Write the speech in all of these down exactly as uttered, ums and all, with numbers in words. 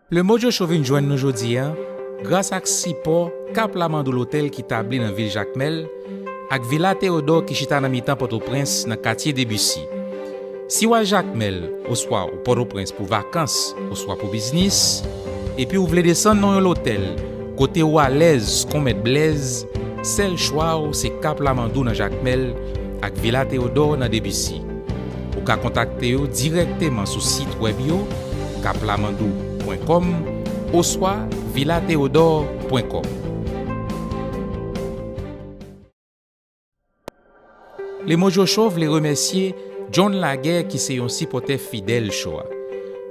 Le Mojo Show vin jwenn nou jodi a gras ak sipò Kap Lamandou Lotèl ki tabli nan vil Jakmèl ak Vila Teyodò ki chita nan mitan Pòtoprens nan katye Debisi. Si w al Jakmèl oswa ou Pòtoprens pou vakans oswa pou biznis, epi w vle desann nan yon lotèl kote w alèz kon Mèt Blèz, sèl chwa w se Kap Lamandou nan Jakmèl ak Vila Teyodò nan Debisi. Ou ka kontakte yo dirèkteman sou sit wèb yo, kap lamandou pwen kòm oswa vila teyodò pwen kòm. Le Mojo Show vle remèsye John Laguerre ki se yon sipòtè fidèl show a.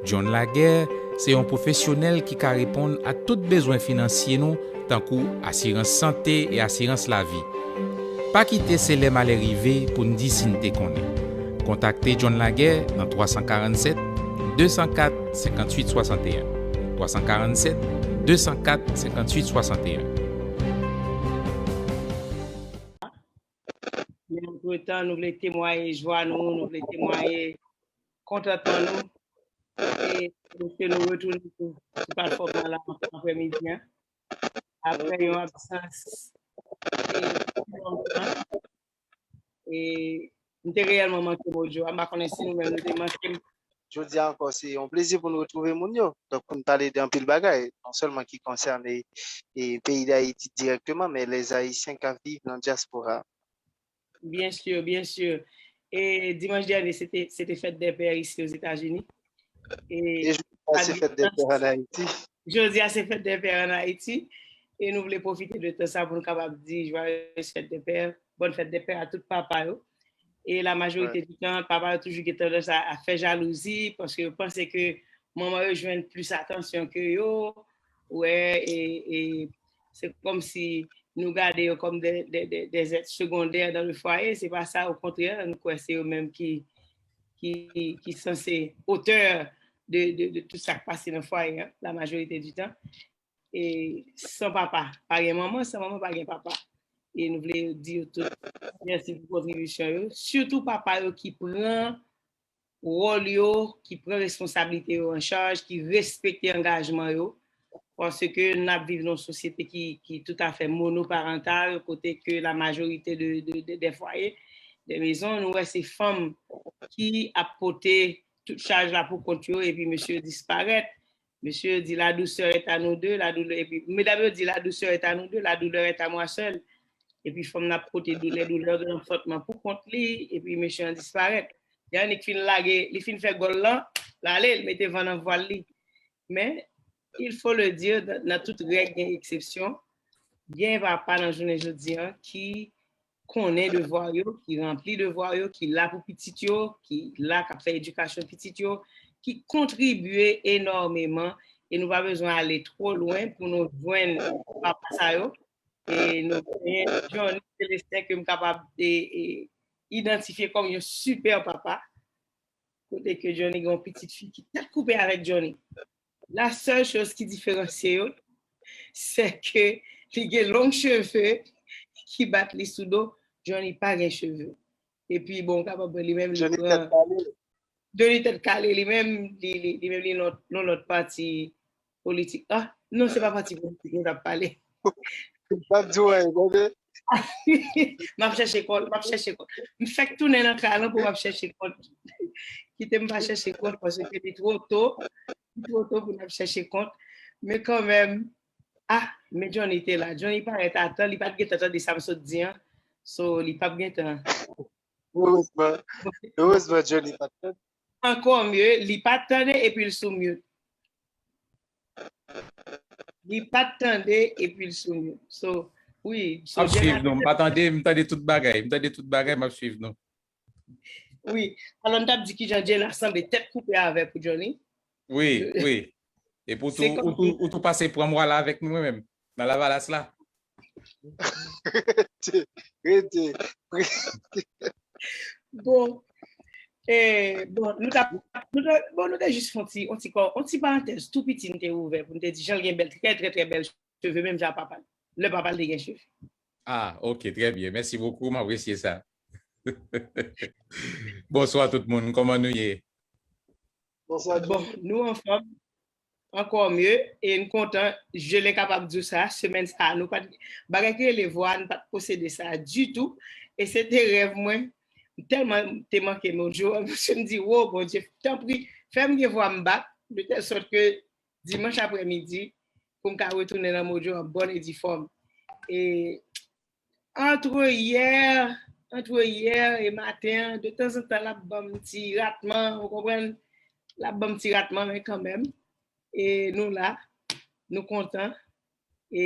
John Laguerre se yon pwofesyonèl ki ka reponn a tout bezwen finansye nou, tankou asirans sante e asirans lavi. Pa kite se lè malè rive pou n di si n te konnen. Kontakte John Laguerre nan twa san karannsèt, de san kat, senkantuit swasannteyen. Twa san karannsèt, de san kat, senkantuit swasannteyen. Men antretan, nou vle temwaye jwa nou, nou vle temwaye kontantman nou. E ke nou retounen sou, sou platfòm nan la aprèmidi an. Apre yon absans e pi lontan. E m te reyèlman manke Mojo a. M pa konnen si nou menm nou te manke m. Jodi a ankò, se yon plezi pou n retwouve moun yo. Donk, pou n pale de anpil bagay, non sèlman ki konsène e, peyi Dayiti dirèkteman, men lèzayisyen k ap viv nan dyaspora. Byen si, byen si. E dimanch dènye, se te, se te fèt dè pè isi Ozetazini. E jodi a, se fèt dè pè ann Ayiti. Jodi a, se fèt dè pè ann Ayiti. E nou vle pwofite de tan sa pou nou kapab di jwayez fèt dè pè, bòn fèt dè pè a tout papa yo. E la majorite di tan, papa yo toujou gen tandans a, a fè jalouzi paske yo panse ke manman yo jwenn plis atansyon ke yo. Wè, e, e se kòmsi nou gade yo kòm de, de, de, des êtres secondaires dans le foyer. Se pa sa, okontrè, nou kwè se yo menm ki, ki, ki sanse otè de, de, de tout sa k pase nan fwaye an, la majorite di tan. E san papa, pa gen manman, san manman, pa gen papa. E nou vle di yo tout mèsi pou kontribisyon yo. Sitou papa yo ki pran wòl yo, ki pran responsablite yo an chaj, ki respekte angajman yo. Paske n ap viv nan yon sosyete ki, ki toutafè monoparantal, kote ke la majorite de, de, de, des foyers, des maisons, nou wè se fanm ki ap pote tout chaj la pou kont yo, epi mesye yo disparèt. Mesye yo di, la douceur est à nous deux, la douleur, epi medam yo di, la douceur est à nous deux, la douleur est à moi seul. Epi fanm nan ap pote doulè, doulè de lanfantman pou kont li, epi mesye an disparèt. Yannick fin lage, li fin fè gòl lan, l ale, l mete van nan vwal li. Men, il faut le dire, nan, nan tout règ gen eksepsyon. Gen papa nan jounen jodi an ki konnen devwa yo, ki ranpli devwa yo, ki la pou pitit yo, ki la k ap fè edikasyon pitit yo, ki kontribye enòmeman, e nou pa bezwen ale twò lwen pou nou jwenn papa sa yo. E nou genyen Johnny Celestin ke m kapab e, e, idantifye kòm yon sipè papa. Kote ke Johnny gen yon pitit fi ki tèt koupe avèk Johnny. La sèl choz ki diferansye yo, se ke li gen long cheve ki bat li sou do, Johnny pa gen cheve. Epi bon, w kapab wè li menm li Johnny tèt pran kale. Johnny tèt kale li menm, li, li, li menm li nan yon lòt pati politik. Ah, non, se pa pati politik nou t ap pale. M p ap di w anyen, tande? M ap chèche kont, m ap chèche kont. M fèk tounen nan kay lan pou m ap chèche kont. Kite m pa chèche kont paske li twò to. Li twò to pou n ap chèche kont. Men kanmenm, ah, men Johnny te la. Johnny parèt atan, li pa t gentan tande sa m sot di an. So, li p ap gentan. Erezman, erezman Johnny pa t tande. Ankò mye, li pa t tande epi l sou mute. Li pa t tande epi l sou mute. So, wi, so M ap swiv nou, m pa tande, m tande tout bagay, m tande tout bagay, m ap swiv nou. Wi, alò n t ap di kijan Jenna sanble tèt koupe avèk ou, Johnny. Wi, wi. Epi ou tou, ou tou, ou tou pase pran mwa la avèk mwen menm, nan lavalas la. Rete, rete. Bon, eh, bon, nou ta, nou ta, bon, nou te jis fè yon ti, yon ti kò, yon ti parantèz tou piti n te ouvè pou n te di jan l gen bèl, trè, trè, trè bèl cheve, menm jan papa l. Lè papa l te gen cheve. Ah, ok, trè byen. Mèsi bokou, m apresye sa. Bonswa tout moun, kòman nou ye? Bonswa, Bon, nou anfòm. encore mieux, e n kontan, je lè kapab di w sa, semèn sa a, nou pa t, bagay ki rele vwa, n pa t posede sa ditou, e se te rèv mwen, m tèlman te manke Mojo, m di, wo, Bondye, tanpri, fè m gen vwa m bak, de tèl sòt ke dimanch aprèmidi, pou m ka retounen nan Mojo an bòn e di fòm. E antre yè, antre yè e maten an, de tanzantan, l ap ban m ti ratman, ou konprann? L ap ban m ti ratman, men kanmenm, e nou la, nou kontan, e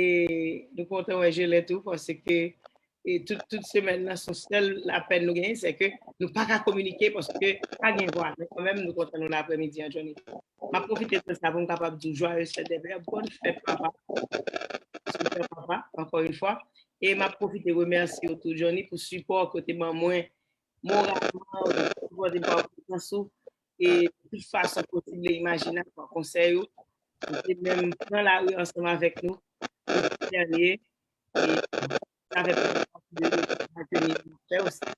nou kontan wè Jelè tou, paske e tout, tout semèn nan, se yon sèl lapèn nou genyen, se ke nou pa ka kominike, paske pa gen vwa, men kanmenm, nou kontan nou la aprèmidi an, Johnny. M ap pwofite de sa pou m kapab di w joyeuses fêtes des pères, bòn fèt papa, sou fèt papa, encore une fois. E m ap pwofite remèsye w tou, Johnny, pou sipò ke w te ban mwen, moralman, ou te sipòte m pa prezans ou, e de tout fason posib e imajinab, pa konsèy ou. Ou te menm pran lari ansanm avèk nou, pou ti dènye, e sa fè pati de travay ke nou fè osi.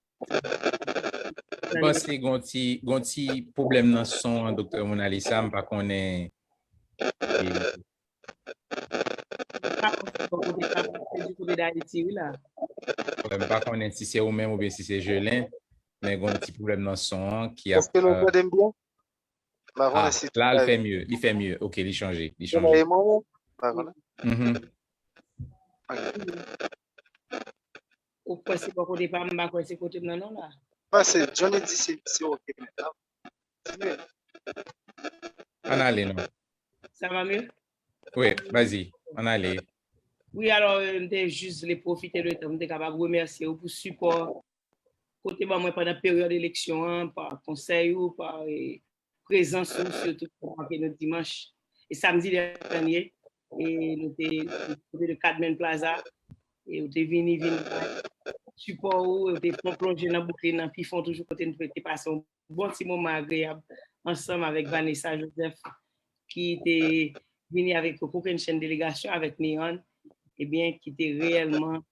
M panse gon ti, gon ti pwoblèm nan son an, Doktè Monalisa, m pa konnen. E Pa konsèy bò kote pa, se di kote Dayiti, wi la. M pa konnen si se ou menm oubyen si se Jelè, men gon ti pwoblèm nan son an ki ap. Èske nou tande m byen? M pa Ah, konnen si la, l tande. Fè mye, li fè mye. Ok, li chanje, li Tande chanje. mwen menm? M pa konnen. Mhm. Ou kwè se bò kote pa m, m pa kwè se kote m nan non la. Panse Johnny di se se ok mentnan. Ann ale, non. Ça va mieux? Wi, vas-y, ann ale. Wi, alò, euh, m te jis vle pwofite de tan, m te kapab remèsye w pou sipò kote ban mwen pandan peryòd eleksyon an, pa konsèy ou, pa eh, prezans ou, sitou pou manke nou dimanch. E samdi dènye, e nou te kote de Cadman Plaza, e ou te vini, vin bay sipò ou, ou te fè yon plonje nan Brooklyn nan pi fon toujou kote nou te pase yon bon ti moman agreyab ansanm avèk Vanessa Joseph ki te vini avèk yon kokennchenn delegasyon avèk Neon, ebyen, ki te reyèlman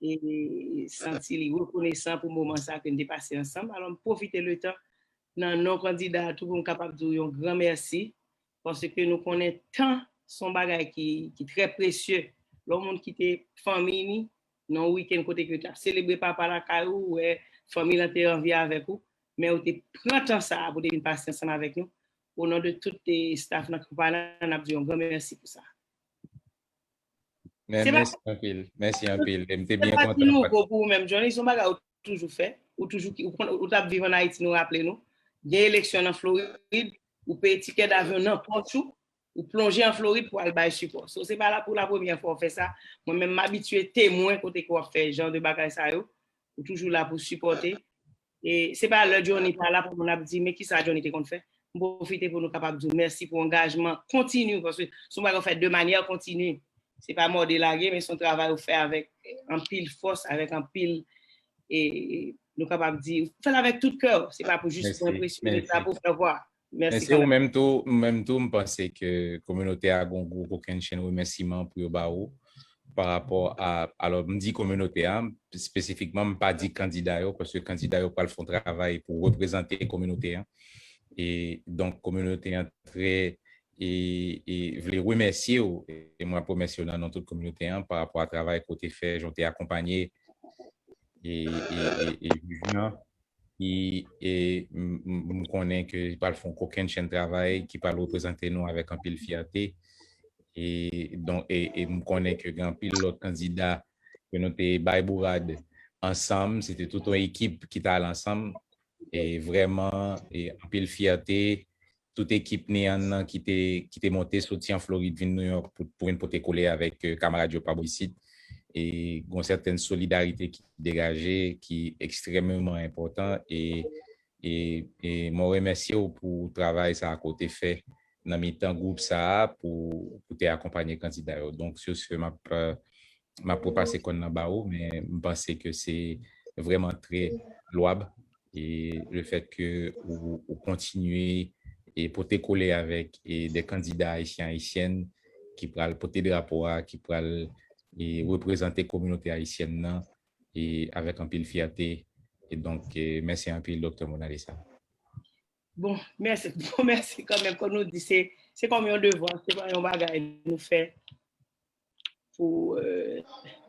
e santi li rekonesan pou moman sa ke n te pase ansanm. Alò, m pwofite letan nan non kandida a tou pou m kapab di w yon gran mèsi, paske nou konnen tan se yon bagay ki, ki trè presye. Lè yon moun kite fanmi ni, nan yon wikenn kote ke w t ap selebre papa lakay ou, ou wè fanmi lan te anvi avèk ou, men ou te pran tan sa a pou te vin pase ansanm avèk nou. O non de tout eh, staff nan kanpay la, n ap di yon gran mèsi pou sa. Men, Se pa- Mèsi anpil, mèsi anpil. E m te Se byen pa ti kontan. nouvo pou ou menm, Johnny, se yon bagay ou toujou fè, ou toujou ki, ou konn, ou t ap viv an Ayiti, nou raple nou. Gen eleksyon nan Florid, ou peye tikè davyon nan pòch ou, ou plonje an Florid pou al bay sipò. So, se pa la pou la premyè fwa w fè sa. Mwen menm, m abitye temwen kote ke w ap fè jan de bagay sa yo. Ou toujou la pou sipòte. E se pa lè Johnny pa la pou moun ap di, men kisa Johnny te konn fè? M pwofite pou nou kapab di w mèsi pou angajman kontini, paske se yon bagay w fè de manyè kontini. Se pa mòde lage, men se yon travay ou fè avèk anpil fòs, avèk anpil, e nou kapab di, ou fè l avèk tout kè w. Se pa pou jis pou Mèsi, enpresyone, se pa mèsi. Pou fè vwa. Mèsi Mèsi ou kanmenm. Menm tou, ou menm tou, m panse ke kominote a gon gwo kokennchenn remèsiman pou yo ba ou pa rapò a, alò, m di kominote a, espesifikman, m pa di kandida yo, paske kandida yo pral fè yon travay pou reprezante kominote a. E donk, kominote a trè, e, e vle remèsye w, e mwen ap remèsye w nan non tout kominote a, pa rapò a travay ke w te fè, jan w te akonpanye e, e, e, e jij lan, ki, e, m, m, m konnen ke li pral fè yon kokennchenn travay, ki pral reprezante nou avèk anpil fyète. E, donk, e, e m konnen ke gen anpil lòt kandida ke nou te bay bourad ansanm, se te tout yon ekip ki t al ansanm, e vrèman, e anpil fyète, tout ekip Neon nan ki te, ki te monte soti an Florid vin Nouyòk pou, pou vin pote kole avèk eh, kamarad yo pa bò isit. E gon sètèn solidarite ki degaje, ki ekstrèmeman enpòtan. E, e, e mwen remèsye w pou travay sa a ke w te fè nan mitan gwoup sa a pou, pou te akonpanye kandida yo. Donk, sur ce, m ap, eh, m ap repase kòn nan ba ou, men m panse ke se vrèman trè lwab. E le fèt ke ou, ou kontinye e pote kole avèk e de kandida ayisyen, ayisyèn ki pral pote drapo a, ki pral e reprezante kominote ayisyèn nan e avèk anpil fyète. E donk, e mèsi anpil, Doktè Monalisa. Bon, mèsi. Bon, mèsi kanmenm. Kòm nou di, se se kòm yon devwa, se pa yon bagay nou fè pou, euh,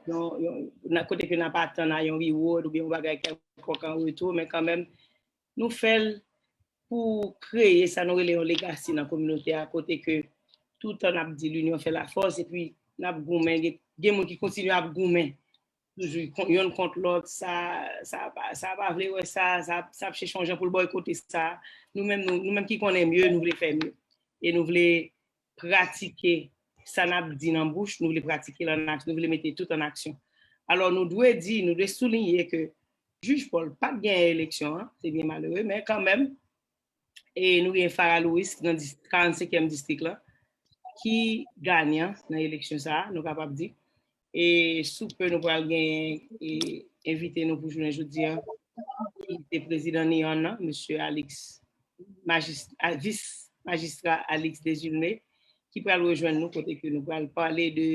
yon, yon, nan kote ke n ap atann a yon reward oubyen yon bagay kèlkonk an retou, men kanmenm, nou fè l pou kreye sa nou rele yon legacy nan kominote a, kote ke toutan n ap di l'union fait la force, epi n ap goumen, gen, gen moun ki kontinye ap goumen, toujou kon- yonn kont lòt, sa, sa pa, sa pa vle wè sa, sa, sa ap chèche yon jan pou l bòykote sa. Nou menm, nou, nou menm ki konnen mye, nou vle fè mye. E nou vle pratike sa n ap di nan bouch, nou vle pratike l an aksyon, nou vle mete tout an aksyon. Alò, nou dwe di, nou dwe soulinye ke Jij Paul pa t genyen eleksyon an, se byen malere, men kanmenm, e nou gen Farah Louis nan dis- karannsenkyèm distrik la, ki ganyan nan eleksyon sa a, nou kapab di. E sou pe nou pral gen e, envite nou pou jounen jodi a, ki se prezidan NION nan, mesye Alix, majis- a- vis majistra Alix Desulmé, ki pral rejwenn nou kote ke nou pral pale de,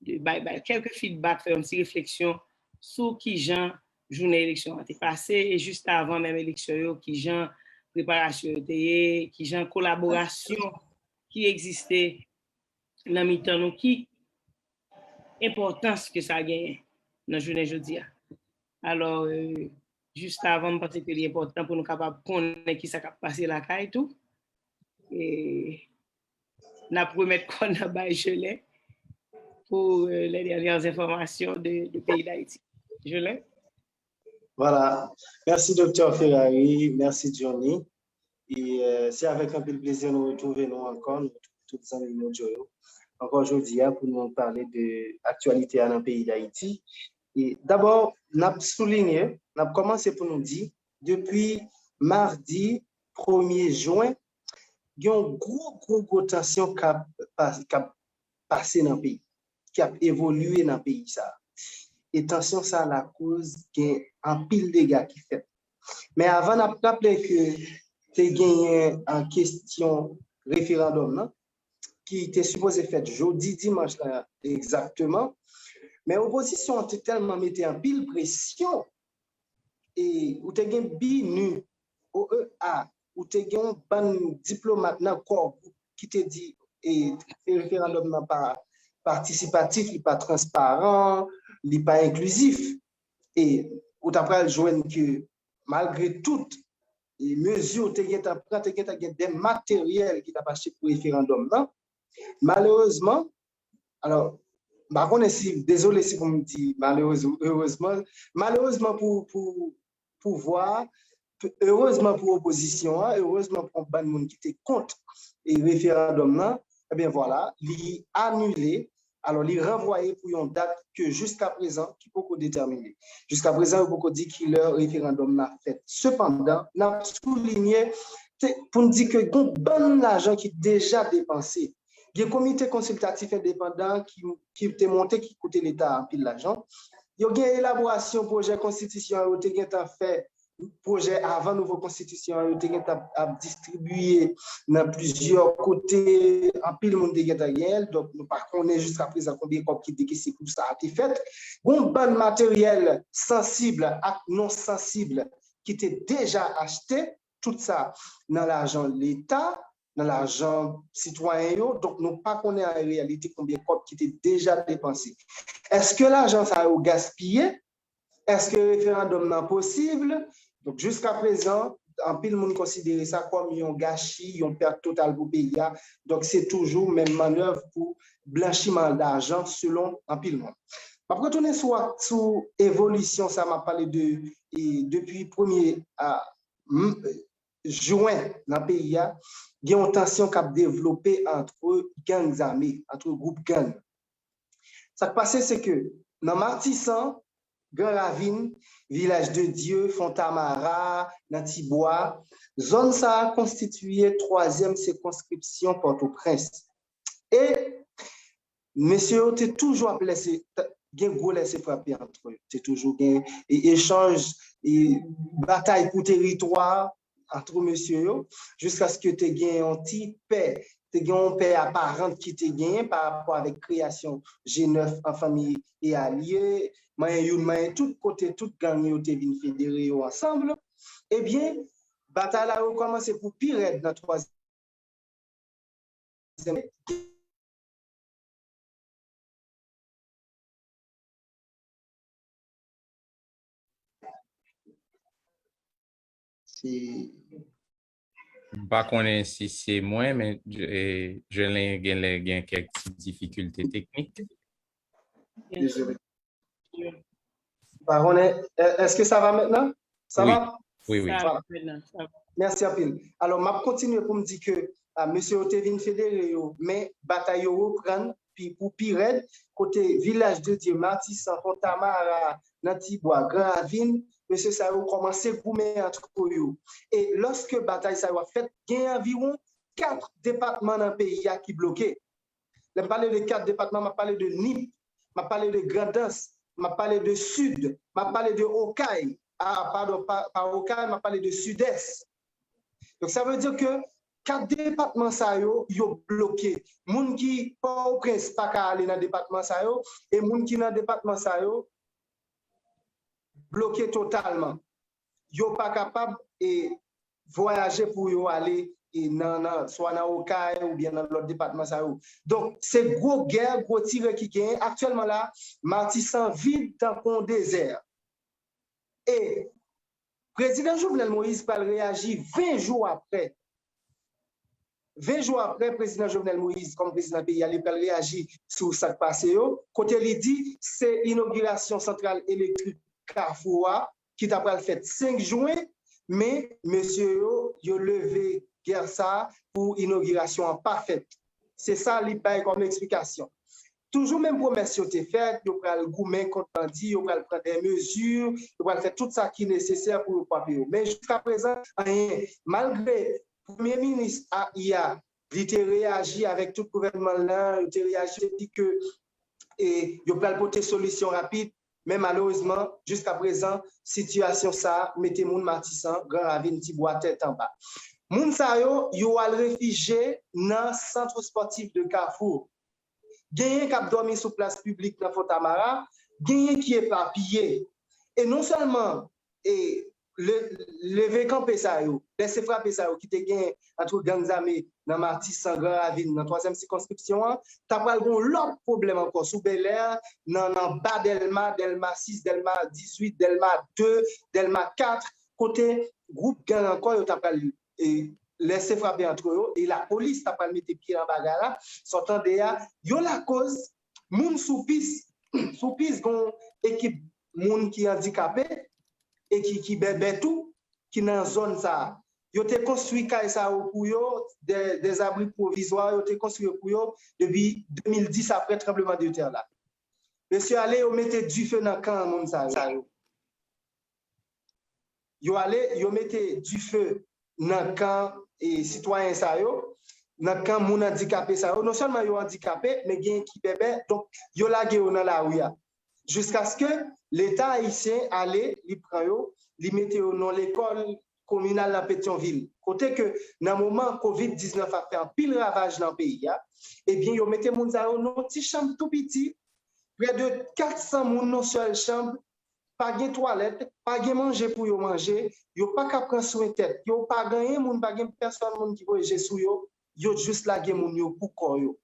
de bay, bay kèlke feedback, fè yon ti refleksyon sou kijan jounen eleksyon an te pase, e jis avan menm eleksyon yo, kijan preparasyon yo te ye, kijan kolaborasyon ki egziste nan mitan nou, ki enpòtans ke sa genyen nan jounen jodi a. Alò, euh, jis avan, m panse ke li enpòtan pou nou kapab konnen ki sa k ap pase lakay tou. E n ap remèt kò n nan bay Jelen pou euh, les dernières informations de, de peyi Dayiti. Jelen? Voilà. Mèsi, Doktè Ferrari. Mèsi, Johnny. E euh, se avèk anpil plezi nou retwouve nou ankò, nou retwouve tout zanmi nou yo. Ankò jodi a pou nou pale de aktyalite a nan peyi Dayiti. E dabò, n ap soulinye, n ap kòmanse pou nou di, depi madi premye jen, gen yon gwo, gwo, gwo tansyon k ap, pa- k ap pase nan peyi, k ap evolye nan peyi sa a. E tansyon sa a lakoz gen anpil dega ki fèt. Men avan, n ap raple ke te genyen an kesyon referandòm nan, ki te sipoze fèt jodi dimanch la egzakteman. Men opozisyon an te tèlman mete anpil presyon, e ou te gen BINUH, O E A, ou te gen yon bann diplomat nan kò gwoup ki te di e referandòm nan pa patisipatif, li pa transparan, li pa enklizif. E ou ta pral jwenn ke malgre tout e mezi te gentan pran, te gentan gen de materyèl ki t ap achte pou referandòm nan. Malerezman, alò, m pa konnen si, dezole si pou m di malerezman, erezman, malerezman pou, pou pouvwa a, erezman pou opozisyon an, erezman pou yon bann moun ki te kont e referandòm nan, ebyen vwala, li anile, alò li ranvwaye pou yon dat ke jiska prezan ki poko detèmine. Jiska prezan, yo poko di ki lè referandòm nan ap fèt. Sepandan, n ap soulinye te- pou n di ke gen yon bann lajan ki deja depanse. Gen komite konsiltatif endepandan ki, ki te monte, ki koute Leta anpil lajan. Yo gen elaborasyon pwojè konstitisyon yo te gentan fè, pwojè avan nouvo konstitisyon an, yo te gentan ap, ap distribiye nan plizyè kote, anpil moun te gentan genyen l, donk nou pa konnen jiska prezan konbyen kòb ki dekese pou sa a te fèt. Gon bann materyèl sansib ak non sansib ki te deja achte, tout sa nan lajan Leta, nan lajan sitwayen yo, donk nou pa konnen an reyalite konbyen kòb ki te deja depanse. Èske lajan sa yo gaspiye? Èske referandòm nan posib? Donk, jiska prezan, anpil moun konsidere sa kòm yon gachi, yon pèt total pou peyi a. Donk, se toujou menm mannèv pou blanchiman lajan, selon anpil moun. M ap retounen sou, sou evolisyon sa m ap pale de e, depi premye a, m, jen nan peyi a, gen yon tansyon k ap devlope antre gang zame, antre gwoup gang. Sa k pase, se ke nan Matisan, Gran Ravin, Vilaj de Dye, Fontamara, nan Tibwa, zòn sa a konstitiye twazyèm sikonskripsyon Pòtoprens. E mesye yo te toujou ap lèse, gen gwo lèse frape antre yo. Te toujou gen e, echanj, e, batay pou teritwa antre mesye yo, jiskaske te gen yon ti pè, te gen yon pè aparant ki te genyen pa rapò avèk kreyasyon G nèf an fanmi e alye, manyen youn, manyen tout kote, tout gang yo te vin federe yo ansanm. Ebyen, batay la rekòmanse pou pi rèd nan twazyèm dezèm. M pa konnen si se mwen, men Jelen genlè gen kèk ti difikilte teknik. Pa konnen, èske sa va mentnan? Sa va? Wi, wi. Mèsi anpil. Alò, m ap kontinye pou m di ke mesye yo te vin federe yo, men batay yo reprann pou pi rèd, kote Vilaj de Dye, Matisan, Fontamara, nan Tibwa, Gran Ravin, mesye sa yo kòmanse goumen antre yo. E lòske batay sa yo ap fèt, gen anviwon kat depatman nan peyi a ki bloke. Lè m pale de kat depatman, m ap pale de Nip, m ap pale de Grandans, m ap pale de Sid, m ap pale de Okay, ah, padon, pa, pa Okay, m ap pale de Sidès. Donk, sa vle di ke kat depatman sa yo, yo bloke. Moun ki Pòtoprens pa ka ale nan depatman sa yo, e moun ki nan depatman sa yo bloke totalman. Yo pa kapab e, vwayaje pou yo ale e, nan, nan, swa nan Okay oubyen nan lòt depatman sa yo. Donk, se gwo gè, gwo tire ki genyen. Aktyèlman la, Matisan vid tankou yon dezè. E Prezidan Jovenel Moïse pral reyaji ven jou apre. Ven jou apre, Prezidan Jovenel Moïse, kòm prezidan peyi a, li pral reyaji sou sa k pase yo, kote li di se inogirasyon santral elektrik Kafou a ki ta pral fèt senk jen, men mesye yo, yo leve gè sa a pou inogirasyon an pa fèt. Se sa li bay kòm eksplikasyon. Toujou menm pwomès yo te fè, yo pral goumen kont bandi, yo pral pran de mezi, yo pral fè tout sa ki nesesè pou yo kwape yo. Men jiska prezan, anyen. Malgre Premye Minis a, li te reyaji avèk tout gouvènman l lan, yo te reyaji, yo te di ke e, yo pral pote solisyon rapid, men malerezman, jiska prezan, sitiyasyon sa a mete moun Matisan, Gran Ravin, Tibwa tèt anba. Moun sa yo, yo al refijye nan Centre Sportif de Kafou. Genyen k ap dòmi sou plas piblik nan Fontamara, genyen ki epapiye. E non sèlman e, leve kanpe sa yo, lese frape sa yo ki te gen ant gang zame nan Matisan, Gran Ravin, nan twazyèm sikonskripsyon an, ta pral gen yon lòt pwoblèm ankò sou Bèlè, nan, nan ba Dèlma, Dèlma sis, Dèlma dizuit, Dèlma de, Dèlma kat, kote gwoup gang ankò yo ta pral e, lese frape ant yo, e lapolis ta pral mete pye nan bagay la. Sa w tande a, yo lakoz moun sou pis, sou pis gen yon ekip moun ki andikape e ki, ki bèbè tou, ki nan zòn sa a. Yo te konstwi kay sa yo pou yo, de, de zabri pwovizwa, yo te konstwi yo pou yo depi de mil dis apre tranbleman de tè la. Mesye ale, yo mete dife nan kan moun sa yo. Yo ale, yo mete dife nan kan e, sitwayen sa yo, nan kan moun andikape sa yo. Non sèlman yo andikape, men gen ki bèbè, donk yo lage yo nan lari a. Jiskaske Leta ayisyen ale, li pran yo, li mete yo nan lekòl kominal nan Petyonvil. Kote ke nan moman kovid diznèf ap fè anpil ravaj nan peyi a, ebyen yo mete moun sa yo nan ti chanm tou piti, prè de kat san moun nan sèl chanm, pa gen twalèt, pa gen manje pou yo manje, yo pa ka pran swen tèt yo, pa gen anyen moun, pa gen pèsòn moun ki voye je sou yo, yo jis lage moun yo pou kò yo.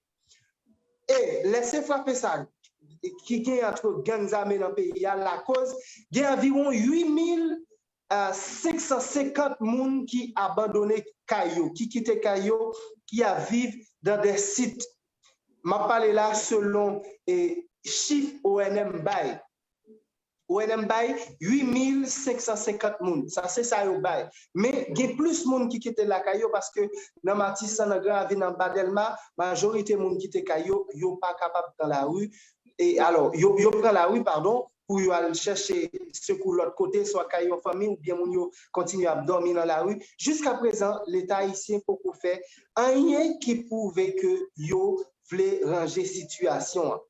E lese frape sa ki gen ant gang zame nan peyi a lakoz gen anviwon uit mil senk san senkant moun ki abandone kay yo, ki kite kay yo, ki ap viv dans des sites. M ap pale la selon e, chif O N M bay. O N M bay uit mil senk san senkant moun. Sa se sa yo bay. Men gen plis moun ki kite lakay yo paske nan Matisan, nan Gran Ravin, anba Dèlma, majorite moun kite kay yo, yo pa kapab pran lari. E alò, yo, yo pran lari, padon, pou yo al chèche sekou lòt kote, swa kay yon fanmi oubyen moun yo kontinye ap dòmi nan lari. Jiska prezan, Leta ayisyen poko fè anyen ki pwouve ke yo vle ranje sitiyasyon an.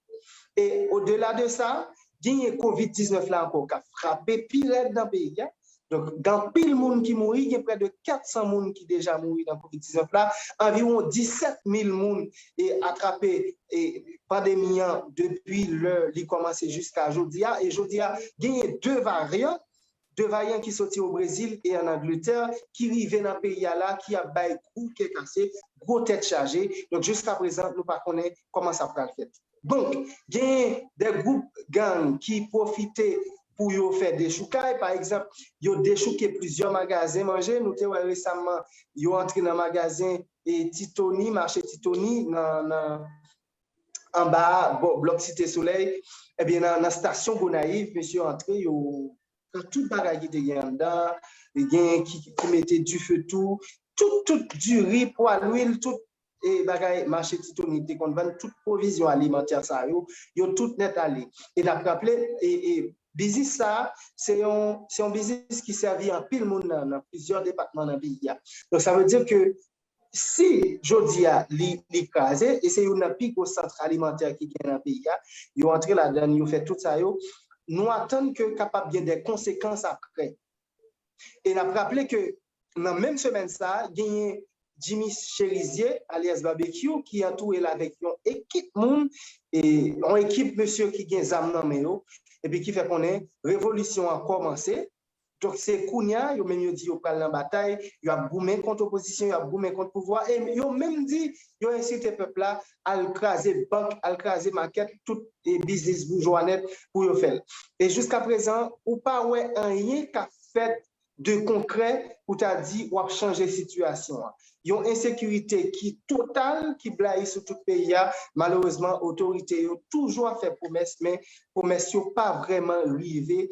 E odela de sa, genyen kovid diznèf la ankò k ap frape pi rèd nan peyi a. Donk, gen anpil moun ki mouri, gen prè de kat san moun ki deja mouri nan kovid diznèf la, anviwon disèt mil moun e atrape e pandemi an depi lè li kòmanse jiska jodi a. E jodi a, genyen de varyan, de varyan ki soti o Brezil e ann Angletè, ki rive nan peyi a la, ki ap bay gwo kè kase, gwo tèt chaje. Donk, jiska prezan, nou pa konnen kòman sa pral fèt. Donk, genyen de gwoup gang ki pwofite pou yo fè dechoukay. Pa egzanp, yo dechouke plizyè magazen manje. Nou te wè resaman, yo antre nan magazen e Titoni, mache Titoni, nan, nan, anba a, bò, blòk Site Solèy. Ebyen, nan, nan stasyon Gonayiv, mesye antre, yo pran tout bagay ki te gen anndan, genyen ki, ki mete dife tou, tout, tout, diri, pwa, lwil, tout e bagay mache Titoni te konn vann, tout pwovizyon alimantè sa yo, yo tout nèt ale. E n ap raple, e, e biznis sa a, se yon, se yon biznis ki sèvi anpil moun nan, nan plizyè depatman nan peyi a. Donk, sa vle di ke si jodi a li, li kraze, e se youn nan pi gwo sant alimantè ki gen nan peyi a, yo antre ladan l, yo fè tout sa yo, nou atann ke kapab gen de konsekans apre. E n ap raple ke nan menm semèn sa a, genyen Jimmy Cherizier, alyas Barbecue, ki antoure l avèk yon ekip moun, e yon ekip mesye ki gen zam nan men yo, epi ki fè konnen revolisyon an kòmanse. Donk, se kounye a, yo menm yo di yo pral nan batay, y ap goumen kont opozisyon, y ap goumen kont pouvwa, e yo menm di yo ensite pèp la al kraze bank, al kraze makèt, tout e biznis boujwa nèt pou yo fè l. E jiska prezan, ou pa wè anyen k ap fèt de konkrè pou ta di w ap chanje sitiyasyon an. Yon ensekirite ki total, ki blayi sou tout peyi a. Malerezman, otorite yo toujou ap fè pwomès, men pwomès yo pa vrèman rive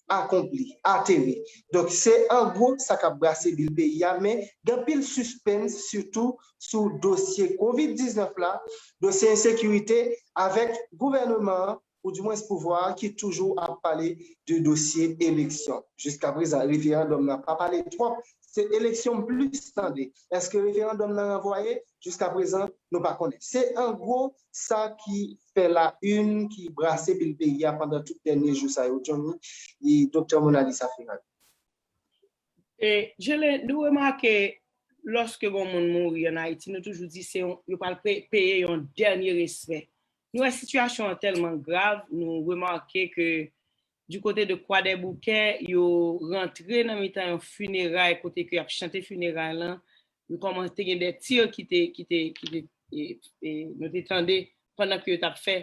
akonpli, ateri. Donk, se an gwo sa k ap brase bil peyi a, men gen anpil sispens, sitou sou dosye kovid diznèf la, dosye ensekirite, avèk gouvèneman an, oudimwens pouvwa a, ki toujou ap pale de dosye eleksyon. Jiska prezan, referandòm nan pa pale twòp. Se eleksyon m plis tande. Èske referandòm nan ranvwaye? Jiska prezan, nou pa konnen. Se an gwo sa ki fè la une, ki brase bil peyi a pandan tout dènye jou sa yo, Johnny, e Doktè Monalisa Ferrari. E, Gelin, nou remake, lòske yon moun mouri ann Ayiti, nou toujou di se yon, yo pral pe- peye yon dènye respè. Nou wè sitiyasyon an tèlman grav, nou remake ke du kote de Kwadèboukè, yo rantre nan mitan yon fineray kote ke y ap chante fineray lan, yo kòmanse te gen de tir ki te, ki te, ki te, e, e, nou te tande pandan ke yo t ap fè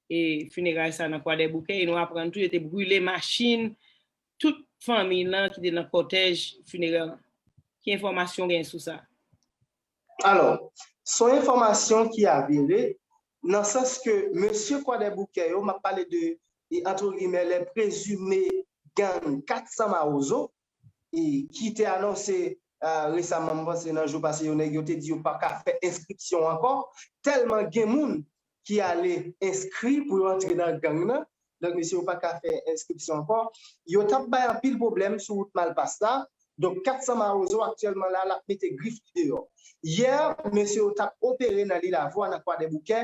e, fineray sa nan Kwadèboukè, e nou aprann tou yo te brile machin tout fanmi lan ki te nan kòtèj finerè lan. Ki enfòmasyon w genyen sou sa? Alò, se yon enfòmasyon ki avere, nan sans ke mesye Kwadèboukè yo, m ap pale de, e, entre guillemets, les présumés gang kat san Mawozo, e, ki te anonse, a, resaman, m panse nan jou pase yo, nèg yo te di yo pa ka fè enskripsyon ankò, tèlman gen moun ki ale enskri pou yo antre nan gang nan. Donk, mesye yo pa ka fè enskripsyon ankò. Yo t ap bay anpil pwoblèm sou wout Malpas la. Donk, kat san Mawozo aktyèlman la, l ap mete grif li deyò. Yè, mesye yo t ap opere nan Lilavwa, nan Kwadèboukè.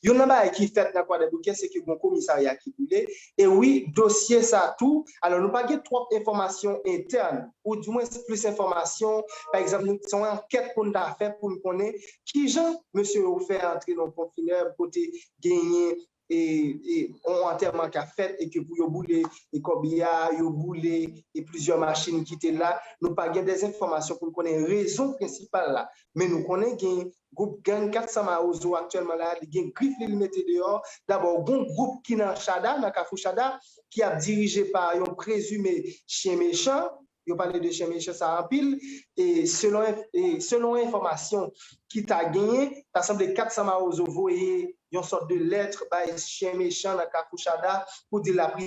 Youn nan bagay ki fèt nan Kwadèboukè, se ke gon komisarya ki boule. E wi, dosye sa tou, alò, nou pa gen twòp enfòmasyon entèn, oudimwens plis enfòmasyon. Pa egzanp, nou, se yon ankèt pou n ta fè pou n konnen kijan mesye yo fè antre nan yon ponp finèb kote genyen e, e, yon antèman k ap fèt e ke pou yo boule e kòbya, yo boule e plizyè machin ki te la. Nou pa gen de enfòmasyon pou n konnen rezon prensipal la. Men nou konnen gen gwoup gang kat san Mawozo aktyèlman la, li gen grif li, li mete deyò. Dabò, gon gwoup ki nan Chada, nan Kafou Chada, ki ap dirije pa yon prezime chen mechan. Yo pale de chen mechan sa anpil. E selon, e selon enfòmasyon ki ta genyen, ta sanble kat san Mawozo voye yon sòt de lèt bay chen mechan nan Kafou Chada pou di l ap e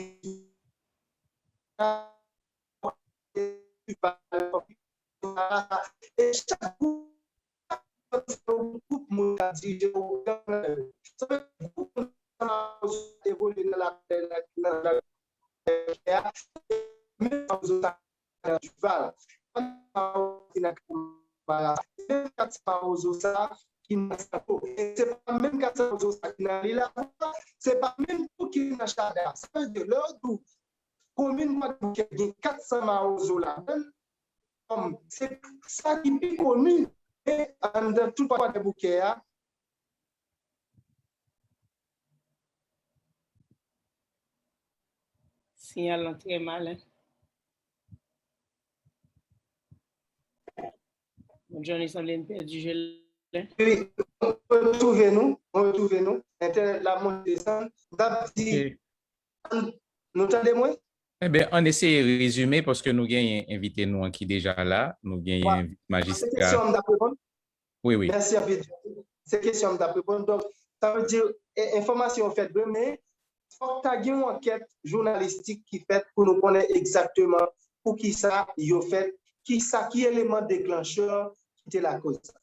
chak gwoup, gwoup moun k ap dirije yo, sa vle di gwoup moun sa evolye nan la, nan, nan, menm sa nan Duval, ki nan Kamara, se menm kat san Mawozo sa ki nan Santo. E se pa menm kat san Mawozo sa ki nan Lilavwa, se pa menm tou ki nan Chada. Sa vle di, lè yo di w komin Kwadèboukè gen kat san Mawozo ladan l, kòm se sa ki pi koni, men anndan tout Kwadèboukè a, Siyal lan trè malen. Bon, Johnny sanble n pèdi Jelen. Wi, mwen retwouve nou, mwen retwouve nou. Entènèt la monte desann. M t ap di, nou tande mwen? Ebyen, ann eseye rezime paske nou genyen envite nou an ki deja la. Nou genyen majistra. Se kesyon m t ap reponn. Wi, wi. Mèsi anpil. Se kesyon m t ap reponn. Donk, sa vle di, enfòmasyon yo fèt vre, men fòk ta gen yon ankèt jounalistik ki fèt pou nou konnen egzakteman poukisa yo fèt, ki sa ki eleman deklanchè ki te lakoz sa.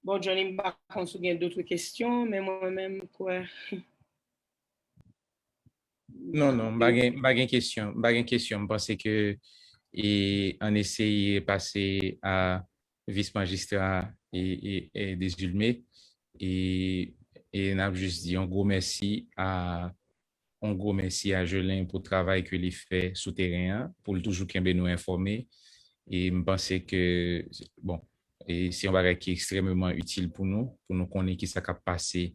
Bon, Johnny, m pa konn si w gen dòt kesyon, men mwen menm, m kwè. Non, non, m pa gen, m pa gen kesyon. M pa gen kesyon. M panse ke e, ann eseye pase a vis majistra e, e, e Desulmé. E, e n ap jis di yon gwo mèsi a yon gwo mèsi a Jelen pou travay ke li fè sou teren an, pou l toujou kenbe nou enfòme. E m panse ke, bon, e se yon bagay ki ekstrèmeman itil pou nou, pou nou konnen ki sa k ap pase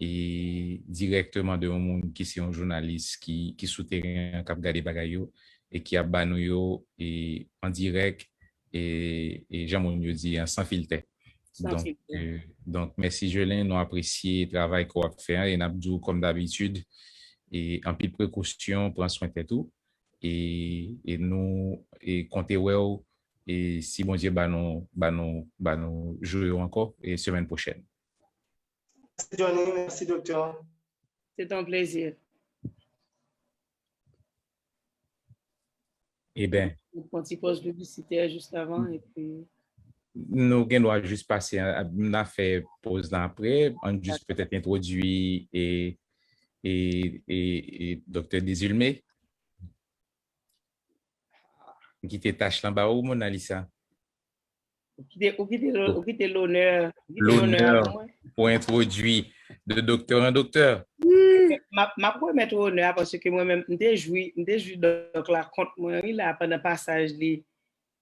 e dirèkteman de yon moun ki se yon jounalis ki, ki sou teren an, k ap gade bagay yo e ki ap ba nou yo e an dirèk e, e jan moun yo di an san filtè. Donk, euh, donk, mèsi Jelen, nou apresye travay ke w ap fè an e n ap di w kòm dabitid, e anpil prekosyon, pran swen tèt ou e, e nou e konte wè w e si Bondye ba nou, ba nou, ba nou jou yo ankò e semèn pwochèn. Mèsi Johnny, mèsi doktè. C'est un plaisir. Eben. Yon ti pòz piblisitè jis avan epi. Nou gen dwa jis pase, n a fè pòz lan apre, ann jis petèt entwodui e, e, e, e doktè Desulmé. M kite tach lan ba ou, Monalisa. Ou kite, ou kite, ou kite lonè, ou kite lonè pou entwodui de doktè an doktè. M ap remèt ou onè a paske mwen menm, m te jwi, m te jwi dòk la kont mwen, wi, la, pandan pasaj li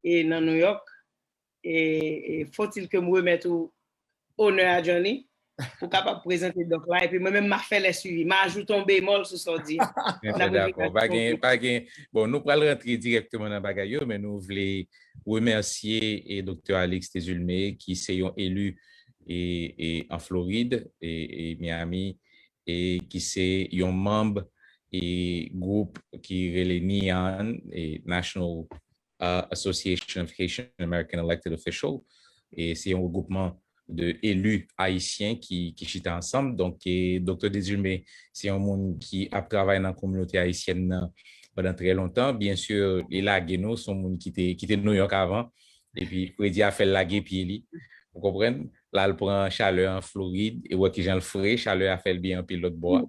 e nan New York. E, e faut-il que m remèt ou onè a, Johnny, pou kapab prezante dòk la, epi mwen menm, m a fè lè swivi, m a ajoute yon bemòl sou sa w di a. Dakò, pa gen, pa gen. Bon, nou pral rantre dirèkteman nan bagay yo, men nou vle remèsye e doktè Alex Desulmé, ki se yon eli e, e an Florid e, e Miami, e ki se yon manm e gwoup ki rele NEON, e National uh, Association of Haitian American Elected Official. E se yon regroupman de eli ayisyen ki, ki chita ansanm. Donk, e, doktè Desulmé, se yon moun ki ap travay nan kominote ayisyèn nan pandan trè lontan. Byen si, li lage nou, se yon moun ki te, ki te Nouyòk avan. Epi, fredi a fè l lage pye li. Ou konprann? La, l pran chalè an Florid, e wè kijan l fre, chalè a fè l byen anpil lòt bò a.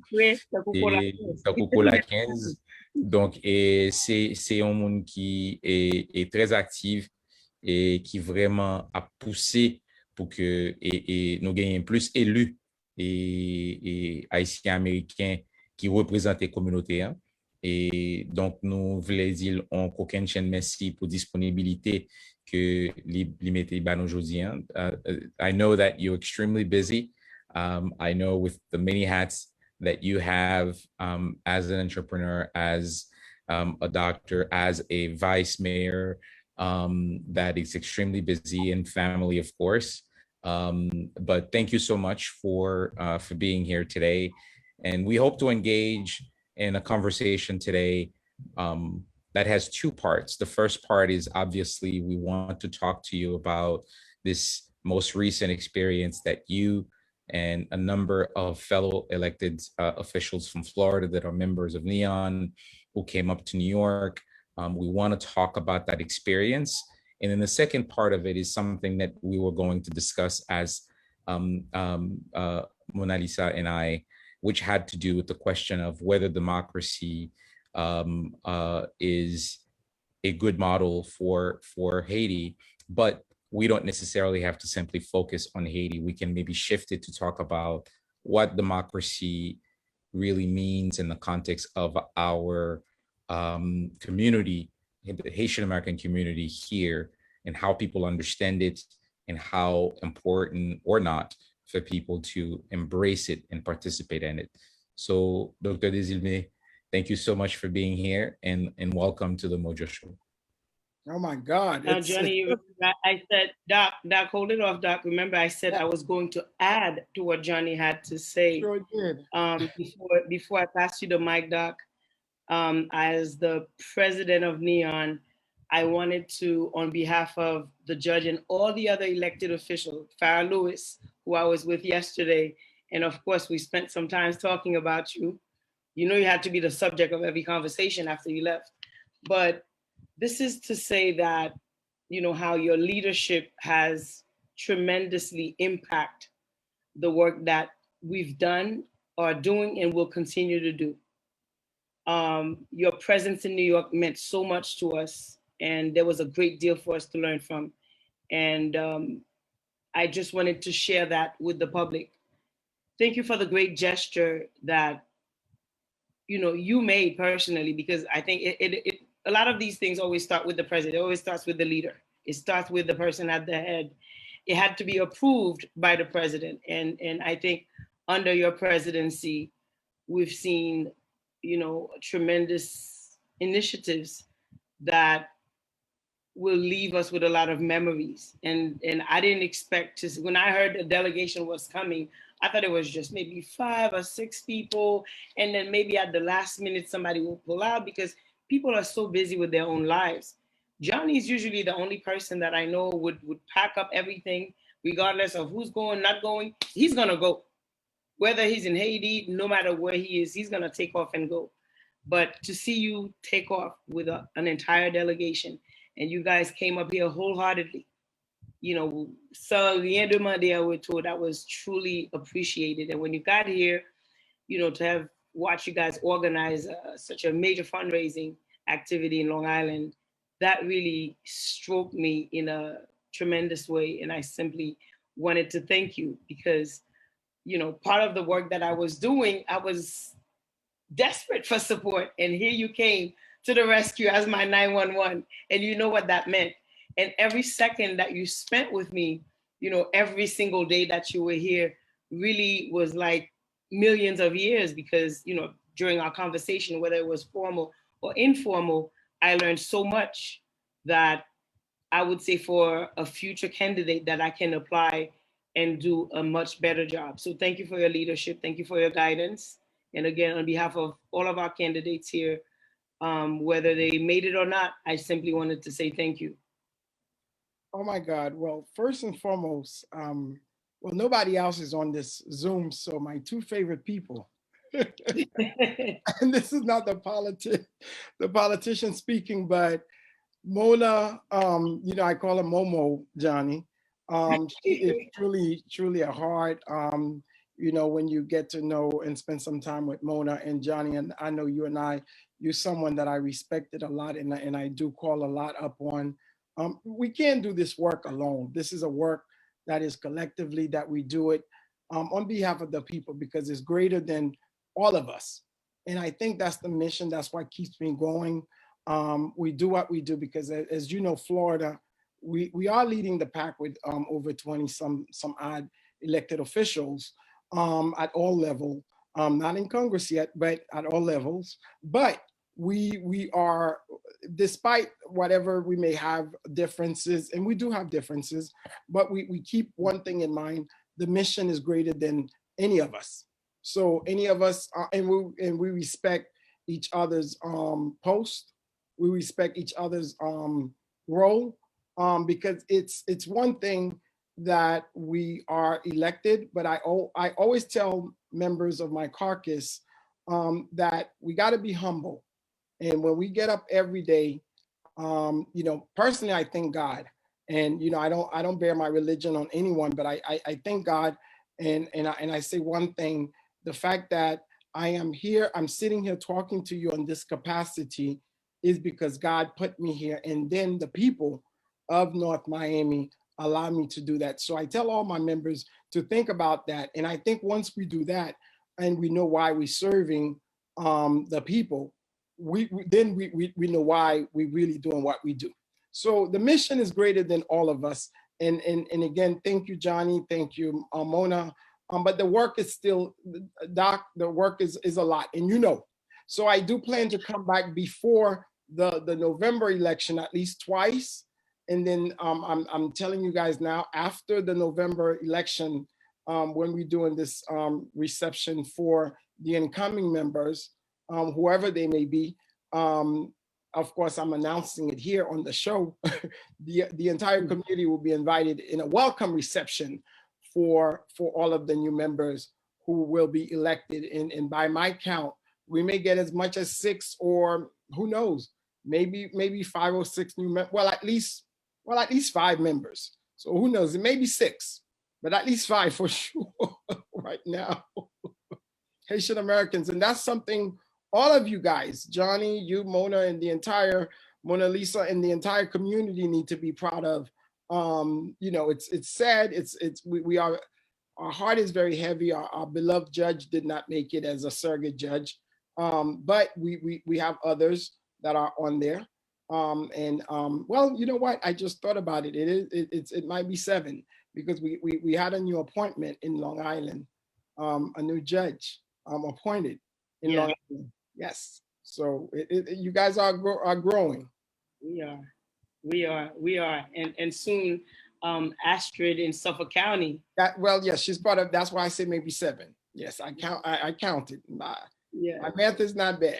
Tankou kola kenz. Donk, e, se, se yon moun ki e, e trè aktif e ki vrèman ap pouse pou ke e, e nou genyen plis eli e, e ayisyen ameriken ki reprezante kominote an. E donk, nou vle di l yon kokennchenn mèsi pou disponibilite ke li, li mete ba nou jodi an. Uh, I know that you're extremely busy. Um, I know with the many hats that you have, um, as an entrepreneur, as, um, a doctor, as a vice mayor, um, that is extremely busy, and family, of course. Um, but thank you so much for, uh, for being here today. And we hope to engage in a conversation today, um, that has two parts. The first part is, obviously, we want to talk to you about this most recent experience that you and a number of fellow elected, uh, officials from Florida that are members of NEON who came up to New York. Um, we want to talk about that experience. And then the second part of it is something that we were going to discuss as, um, um, uh, Monalisa and I, which had to do with the question of whether democracy, um, uh, is a good model for, for Haiti. But we don't necessarily have to simply focus on Haiti. We can maybe shift it to talk about what democracy really means in the context of our, um, community, the Haitian American community here, and how people understand it, and how important or not for people to embrace it and participate in it. So, Doctor Desilmé, thank you so much for being here, and, and welcome to the Mojo Show. Oh my God. Now, Johnny, I said, Doc, Doc, hold it off, Doc. Remember, I said I was going to add to what Johnny had to say. Sure did. Um, before, before I pass you the mic, Doc, um, as the president of Neon, I wanted to, on behalf of the judge and all the other elected officials, Farrah Lewis, who I was with yesterday, and of course, we spent some time talking about you. You know, you had to be the subject of every conversation after you left. But this is to say that, you know, how your leadership has tremendously impact the work that we've done, are doing, and will continue to do. Um, your presence in New York meant so much to us, and there was a great deal for us to learn from. And um, I just wanted to share that with the public. Thank you for the great gesture that you know you made personally, because I think it, it, it a lot of these things always start with the president. It always starts with the leader. It starts with the person at the head. It had to be approved by the president, and and I think under your presidency, we've seen, you know, tremendous initiatives that will leave us with a lot of memories. And and I didn't expect to, when I heard the delegation was coming, I thought it was just maybe five or six people, and then maybe at the last minute somebody will pull out, because people are so busy with their own lives. Johnny is usually the only person that I know would would pack up everything, regardless of who's going, not going. He's gonna go. Whether he's in Haiti, no matter where he is, he's gonna take off and go. But to see you take off with a, an entire delegation, and you guys came up here wholeheartedly, you know, sans rien demander en retour, that was truly appreciated. And when you got here, you know, to have watched you guys organize uh, such a major fundraising activity in Long Island, that really struck me in a tremendous way. And I simply wanted to thank you because, you know, part of the work that I was doing, I was desperate for support. And here you came to the rescue as my nine one one. And you know what that meant. And every second that you spent with me, you know, every single day that you were here really was like millions of years, because, you know, during our conversation, whether it was formal or informal, I learned so much that I would say for a future candidate that I can apply and do a much better job. So thank you for your leadership. Thank you for your guidance. And again, on behalf of all of our candidates here, um, whether they made it or not, I simply wanted to say thank you. Oh my God. Well, first and foremost, um, well, nobody else is on this Zoom, so my two favorite people. And this is not the politic, the politician speaking, but Mona, um, you know, I call her Momo, Johnny. Um, she is truly, truly a heart. Um, you know, when you get to know and spend some time with Mona and Johnny, and I know you and I, you're someone that I respected a lot, and, and I do call a lot up on. Um, we can't do this work alone. This is a work that is collectively that we do it um, on behalf of the people, because it's greater than all of us. And I think that's the mission. That's what keeps me going. Um, we do what we do because, as you know, Florida, we, we are leading the pack with um, over twenty some some odd elected officials um, at all level. Um, not in Congress yet, but at all levels. But we we are, despite whatever we may have differences, and we do have differences, but we, we keep one thing in mind: the mission is greater than any of us. So any of us, uh, and we and we respect each other's um, post. We respect each other's um, role um, because it's it's one thing that we are elected, but I I always tell members of my caucus um, that we got to be humble, and when we get up every day, um, you know, personally, I thank God, and you know, I don't I don't bear my religion on anyone, but I I, I thank God, and and I, and I say one thing: the fact that I am here, I'm sitting here talking to you in this capacity, is because God put me here, and then the people of North Miami allow me to do that. So I tell all my members to think about that. And I think once we do that and we know why we're serving um, the people, we, we then we, we, we know why we're really doing what we do. So the mission is greater than all of us. And, and, and again, thank you, Johnny. Thank you, uh, Mona. Um, but the work is still, Doc, the work is, is a lot. And you know, so I do plan to come back before the, the November election at least twice. And then um, I'm, I'm telling you guys now, after the November election, um, when we're doing this um, reception for the incoming members, um, whoever they may be, um, of course, I'm announcing it here on the show. the, the entire community will be invited in a welcome reception for, for all of the new members who will be elected. And, and by my count, we may get as much as six or who knows, maybe, maybe five or six new members. Well, at least, well, at least five members. So who knows? It may be six, but at least five for sure right now. Haitian Americans. And that's something all of you guys, Johnny, you, Mona, and the entire Mona Lisa and the entire community need to be proud of. Um, you know, it's it's sad. It's it's we, we are our heart is very heavy. Our, our beloved judge did not make it as a surrogate judge, um, but we, we we have others that are on there. Um, and um, well, you know what? I just thought about it. It is it, it's, it might be seven because we, we we had a new appointment in Long Island, um, a new judge um, appointed in yeah. Long Island. Yes. So it, it, you guys are gro- are growing. We are, we are, we are, and and soon, um, Astrid in Suffolk County. That, well, yes, she's part of. That's why I say maybe seven. Yes, I count. I, I counted. My, yeah. My math is not bad.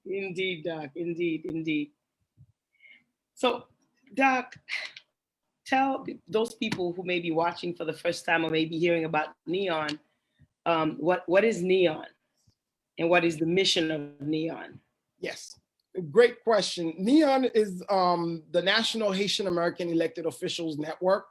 Indeed, Doc. Indeed, indeed. So, Doc, tell those people who may be watching for the first time or may be hearing about Neon, um, what, what is Neon and what is the mission of Neon? Yes, great question. Neon is um, the National Haitian American Elected Officials Network,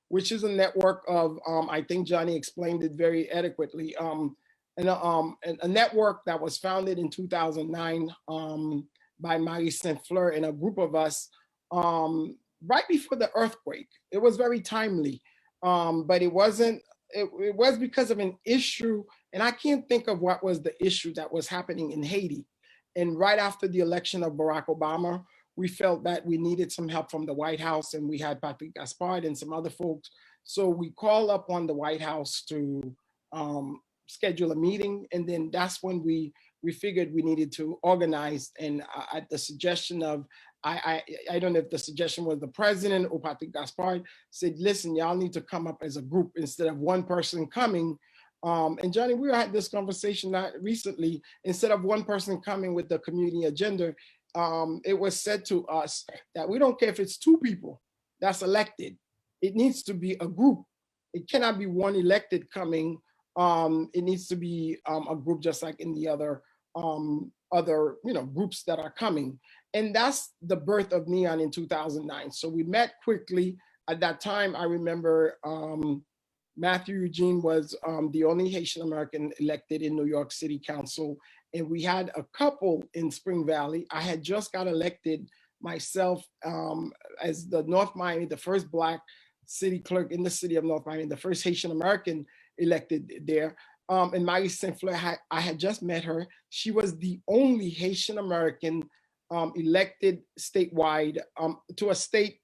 which is a network of, um, I think Johnny explained it very adequately, um, and, um, a network that was founded in two thousand nine um, by Marie Saint Fleur and a group of us um, right before the earthquake. It was very timely, um, but it wasn't. It, it was because of an issue, and I can't think of what was the issue that was happening in Haiti. And right after the election of Barack Obama, we felt that we needed some help from the White House, and we had Patrick Gaspard and some other folks. So we called up on the White House to um, schedule a meeting, and then that's when we we figured we needed to organize. And uh, at the suggestion of, I, I I don't know if the suggestion was the president or Patrick Gaspard said, listen, y'all need to come up as a group instead of one person coming. Um, and Johnny, we had this conversation not recently. Instead of one person coming with the community agenda, um, it was said to us that we don't care if it's two people that's elected. It needs to be a group. It cannot be one elected coming. Um, it needs to be um, a group just like in the other um, other you know groups that are coming. And that's the birth of Neon in two thousand nine. So we met quickly. At that time, I remember um, Matthew Eugene was um, the only Haitian American elected in New York City Council, and we had a couple in Spring Valley. I had just got elected myself um, as the North Miami, the first Black city clerk in the city of North Miami, the first Haitian American elected there. Um, and Marie Saint Fleur, I, I had just met her. She was the only Haitian American um, elected statewide um, to a state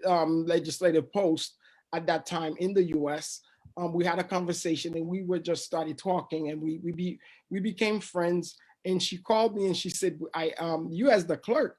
um, legislative post at that time in the U S. Um, we had a conversation and we were just started talking and we we be we became friends. And she called me and she said, I um you as the clerk,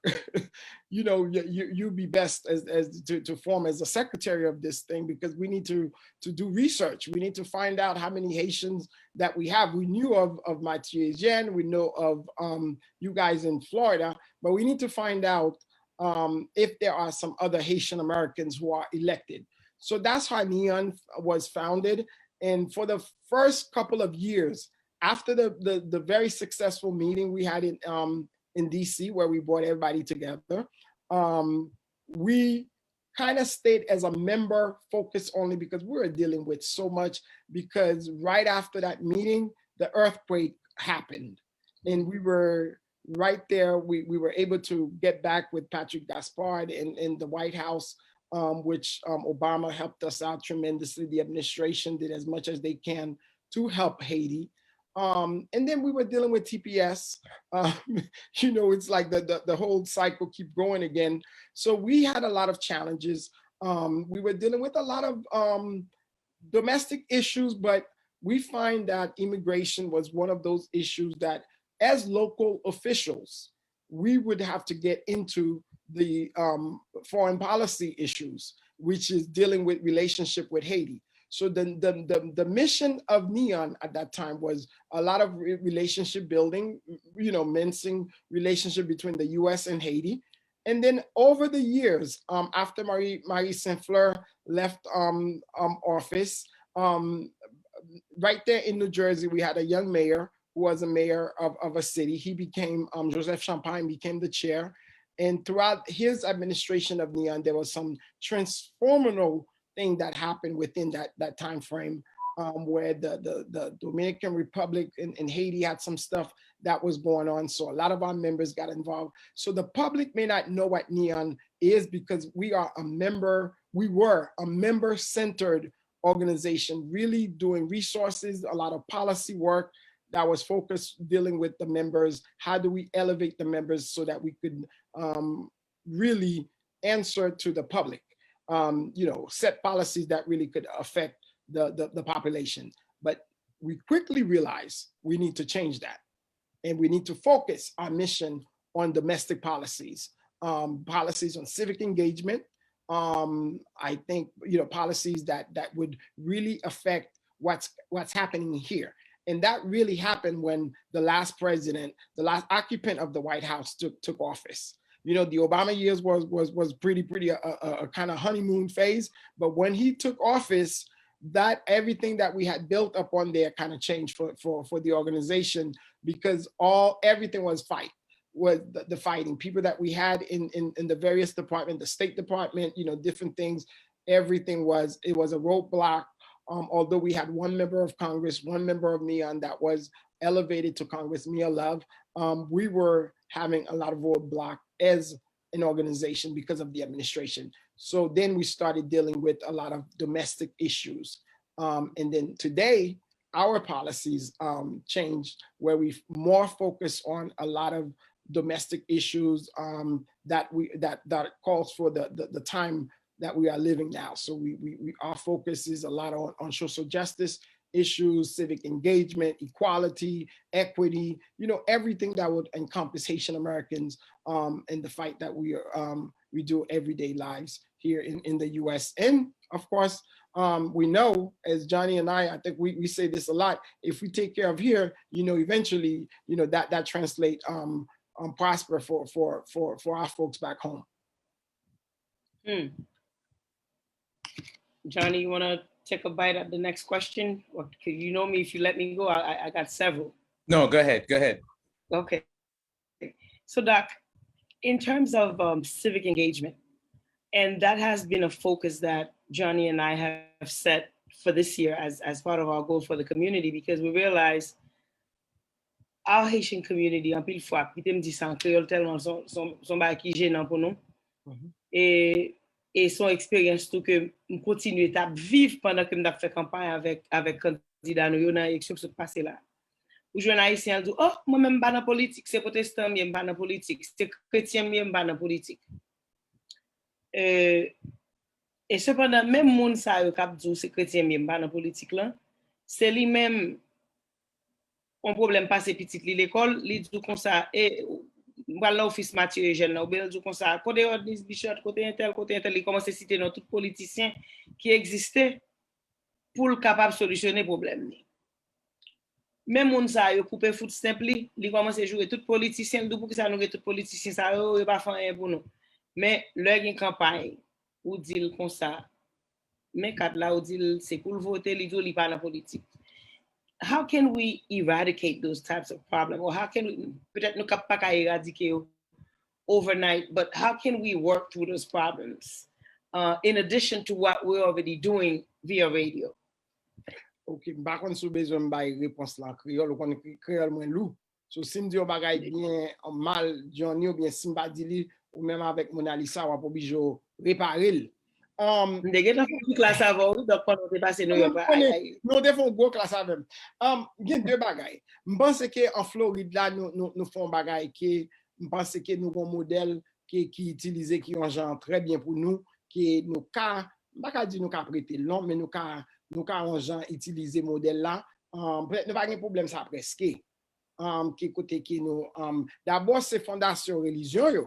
you know, you you be best as as to, to form as the secretary of this thing, because we need to to do research. We need to find out how many Haitians that we have. We knew of of Mathieu Eugène, we know of um you guys in Florida, but we need to find out um, if there are some other Haitian Americans who are elected. So that's how Neon was founded. And for the first couple of years, after the, the, the very successful meeting we had in, um, in D C, where we brought everybody together, um, we kind of stayed as a member focus only because we were dealing with so much, because right after that meeting, the earthquake happened. And we were right there, we, we were able to get back with Patrick Gaspard in, in the White House, um, which um, Obama helped us out tremendously. The administration did as much as they can to help Haiti. Um, and then we were dealing with T P S. Um, you know, it's like the, the, the whole cycle keep going again. So we had a lot of challenges. Um, we were dealing with a lot of um, domestic issues, but we find that immigration was one of those issues that, as local officials, we would have to get into the um, foreign policy issues, which is dealing with relationship with Haiti. So the, the, the, the mission of Neon at that time was a lot of re- relationship building, you know, mincing relationship between the U S and Haiti. And then over the years, um, after Marie, Marie Saint Fleur left um, um, office, um, right there in New Jersey, we had a young mayor who was a mayor of, of a city. He became, um, Joseph Champagne became the chair. And throughout his administration of Neon, there was some transformational thing that happened within that, that time frame um, where the, the, the Dominican Republic and, and Haiti had some stuff that was going on. So a lot of our members got involved. So the public may not know what Neon is because we are a member, we were a member centered organization, really doing resources, a lot of policy work that was focused dealing with the members. How do we elevate the members so that we could um, really answer to the public? Um, you know, set policies that really could affect the, the, the population. But we quickly realized we need to change that. And we need to focus our mission on domestic policies, um, policies on civic engagement. Um, I think, you know, policies that, that would really affect what's, what's happening here. And that really happened when the last president, the last occupant of the White House took, took office. You know, the Obama years was, was, was pretty, pretty a, a, a kind of honeymoon phase. But when he took office, that everything that we had built upon there kind of changed for, for, for the organization because all everything was fight was the, the fighting people that we had in, in in the various department, the State Department, you know, different things. Everything was, it was a roadblock. Um, although we had one member of Congress, one member of Neon that was elevated to Congress, Mia Love, um, we were having a lot of roadblock as an organization because of the administration. So then we started dealing with a lot of domestic issues. Um, and then today, our policies um, changed where we more focus on a lot of domestic issues um, that we that that calls for the, the, the time that we are living now. So we, we, we our focus is a lot on, on social justice issues, civic engagement, equality, equity, you know, everything that would encompass Haitian Americans um, in the fight that we are um, we do everyday lives here in, in the U S. And of course, um, we know, as Johnny and I, I think we, we say this a lot, if we take care of here, you know, eventually, you know, that, that translate um, um, prosper for, for, for, for our folks back home. Hmm. Johnny, you want to take a bite at the next question? Or, 'cause you know me, if you let me go, I, I- I got several. No, go ahead, go ahead. Okay. So, Doc, in terms of um, civic engagement, and that has been a focus that Johnny and I have set for this year as, as part of our goal for the community, because we realize our Haitian community, anpil fwa, kite m di sa an kreyòl tèlman son, son, son bagay ki jenan pou nou. E, e son eksperyans tou ke m kontinye t ap viv pandan ke m t ap fè kanpay avèk, avèk kandida nou yo nan eleksyon ki sot pase la. Ou jwenn Ayisyen al di, oh, mwen menm m pa nan politik, se pwotestan m ye, m pa nan politik, se kretyen m ye, m pa nan politik. E, e sepandan, menm moun sa yo k ap di w se kretyen m ye, m pa nan politik lan, se li menm, yon pwoblèm pase pitit li lekòl, li di w konsa, e, m pral nan ofis Mathieu Eugène nan, oubyen l di w konsa, kote Rodney's Bichot, kote entèl, kote entèl, li kòmanse site non tout politisyen ki egziste pou l kapab solisyone pwoblèm li. Men moun sa yo koupe food stamp li, li kòmanse joure tout politisyen, l di w poukisa nou gen tout politisyen sa yo, yo pa fè anyen pou nou. Men lè gen kanpay, ou di l konsa, men kat la, ou di l se pou l vote, li di w li pa nan politik. How can we eradicate those types of problems? Or how can we, petèt nou kap pa ka eradike yo overnight, but how can we work through those problems uh, in addition to what we're already doing via radio? Ok, m pa konn si w bezwen m bay repons lan kreyòl, ou konn kreyòl mwen lou. So si m di yon bagay byen mal, Johnny, oubyen si m pa di li, ou menm avèk Mona Lisa, w ap oblije w repare l. Um, M te gentan fè yon klas avè w, wi, donk pandan w te pase New York la. Nou te fè yon gwo klas avè m. Um, gen de bagay. M panse ke an Florid la, nou, nou, nou fè yon bagay ke m panse ke nou gen yon modèl ke, ki itilize ki yon jan trè byen pou nou, ke nou ka, m pa ka di nou ka prete l non, men nou ka, nou ka yon jan itilize modèl la. Um, petèt nou pa gen pwoblèm sa prèske. um, ki kote ki nou, um, dabò se fondasyon relijyon yo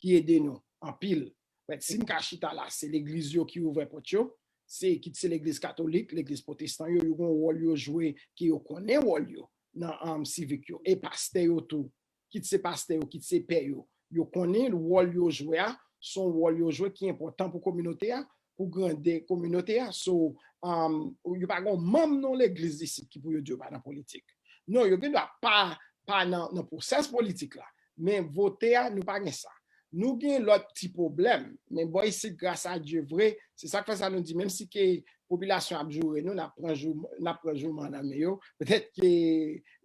ki ede nou anpil. But si m ka chita la, se legliz yo ki ouvè pòt yo, se kit se legliz katolik, legliz pwotestan yo, yo gen wòl yo jwe, ke yo konnen wòl yo nan, um, sivik yo, e pastè yo tou, kit se pastè yo, kit se pè yo, yo konnen wòl yo jwe a, se yon wòl yo jwe ki enpòtan pou kominote a, pou grandè kominote a. So, um, yo pa gen manm nan legliz isit ki pou yo di yo pa nan politik. Non, yo gen dwa pa, pa nan, nan pwosès politik la, men vote a, nou pa gen sa. Nou gen lòt ti pwoblèm, men bò isit, gras a Dye vre, se sa k fè sa nou di, menm si ke popilasyon ap joure nou, n ap pran jou, n ap pran jouman nan men yo, petèt ke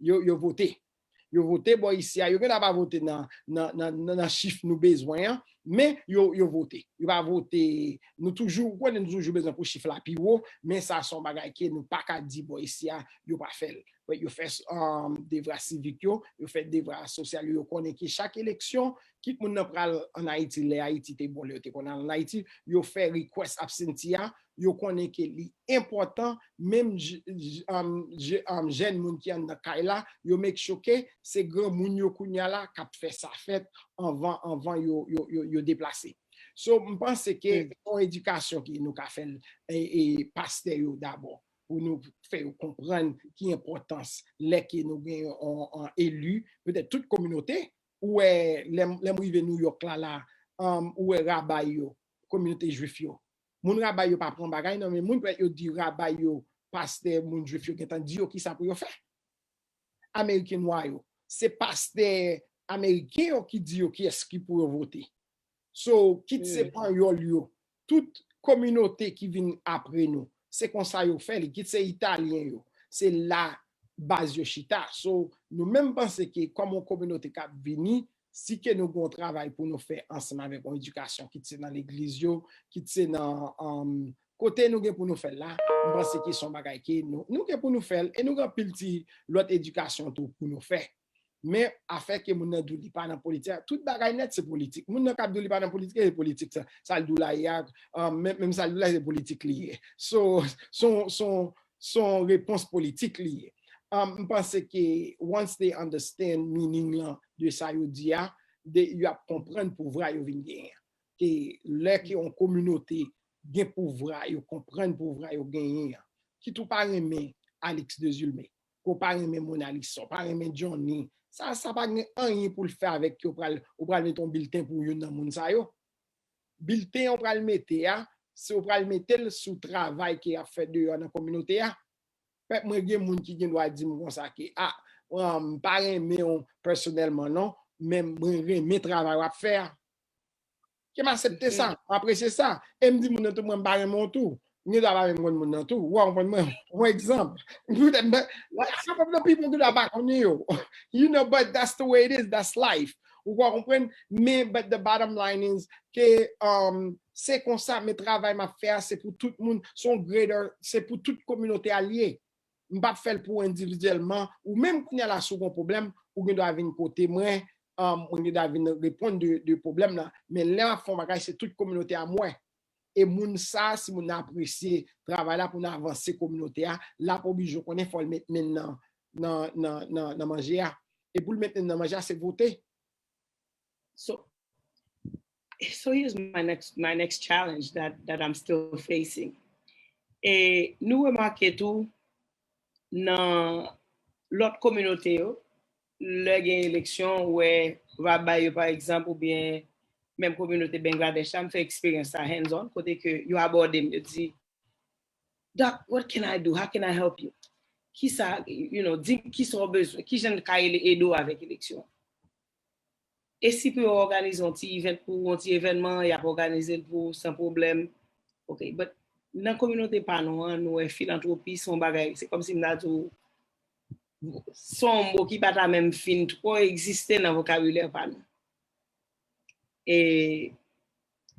yo, yo vote. Yo vote bò isi a, yo gen dwa pa vote nan, nan, nan, nan, nan chif nou bezwen an, men yo, yo vote. Yo pa vote, nou toujou, ou konnen nou toujou bezwen pou chif la pi wo, men sa se yon bagay ke nou pa ka di bò isi a, yo pa fè l. Yo fè, um, devwa sivik yo, yo fè devwa sosyal yo, yo konnen ke chak eleksyon, kit moun nan pral ann Ayiti, lè Ayiti te bon, lè yo te konn al ann Ayiti, yo fè request absentee a, yo konnen ke li enpòtan, menm j-, j-, um, je-, um, jèn moun ki anndan kay la, yo make sure ke se granmoun yo kounye a la k ap fè sa fèt anvan, anvan yo, yo, yo, yo deplase. So, m panse ke se yon edikasyon ke nou ka fè l, e, e pastè yo dabò, pou nou fè yo konprann ki enpòtans lè ke nou gen yon, yon eli, petèt tout kominote, ou wè, lè, m- lè m rive New York la, la, um, ou wè rabay yo, kominote jwif yo. Moun rabay yo pa pran bagay nan men moun, petèt yo di rabay yo, pastè, moun jwif yo gentan di yo kisa pou yo fè. Ameriken nwa yo, se pastè ameriken yo ki di yo kiyès ki pou yo vote. So, kit se panyòl yo, tout kominote ki vin apre nou, se konsa yo fè li, kit se italyen yo, se la baz yo chita. So, nou menm panse ke kòm yon kominote k ap vini, si ke nou gen yon travay pou nou fè ansanm avèk yon edikasyon, kit se nan legliz yo, kit se nan, um, kote nou gen pou nou fè l la, m panse ke se yon bagay ke nou, nou gen pou nou fè l, e nou gen anpil ti lòt edikasyon tou pou nou fè. Men afè ke moun nan di w li pa nan politik, tout bagay nèt se politik. Moun nan k ap di w li pa nan politik, e politik sa, sa l di w la ye a, um, menm, menm sa l di w la, se politik li ye. So, son, son, son repons politik li ye. Um, m panse ke once they understand meaning lan de sa yo di a, de, y ap konprann pouvwa yo vin genyen. Ke lè ke yon kominote gen pouvwa, yo konprann pouvwa yo genyen an. Kit ou pa renmen Alix Dezulme, ke w pa renmen Monalisa, w pa renmen Johnny, sa, sa pa gen anyen pou l fè avèk ke w pral, ou pral mete yon bilten pou youn nan moun sa yo. Bilten w pral mete a, se w pral mete l sou travay ke y ap fè deyò nan kominote a. Pèp mwen gen moun ki gen dwa di m konsa ke, a, m pa renmen w pèsonèlman non, men mwen renmen travay w ap fè a. Ke m aksepte sa, m apresye sa. E m di moun nan tou, mwen m pa renmen w tou. M gen dwa pa menm konn moun nan tou. Ou konprann mwen? Yon egzanp. Poutèt, but, like, some of the people gen dwa pa konnen yo. You know, but that's the way it is, that's life. Ou konprann? Men, but the bottom line is ke, um, se konsa, men travay m ap fè a, se pou tout moun, se yon greater, se pou tout kominote a l ye. M p ap fè l pou ou endividyèlman, ou menm kounye a la si w gen pwoblèm, ou gen dwa vin kote mwen, um, mwen gen dwa vin reponn de, de pwoblèm nan. Men lè m ap fè yon bagay, se tout kominote a m wè. E moun sa, si moun nan apresye travay la pou n avanse kominote a, l ap oblije konnen fò l met men l nan, nan, nan, nan, nan manje a. E pou l met men l nan manje a, se vote. So, so here's my next, my next challenge that, that I'm still facing. E nou remake tou nan lòt kominote yo, lè gen eleksyon, ou wè rabay yo pa egzanp, oubyen menm kominote Bangladesh la, m fè eksperyans sa hands on, kote ke yo abòde m, yo di, Doc, what can I do? How can I help you? Kisa, you know, di m kisa w bezwen, kijan m ka ede w avèk eleksyon. E si pou yo òganize yon ti event pou ou, yon ti evènman, y ap òganize l pou ou san pwoblèm. Ok, but nan kominote pa nou an, nou wè filantwopi se yon bagay, se kòmsi m ta di w, se yon mo ki pa ta menm fin twò egziste nan vokabilè pa nou. E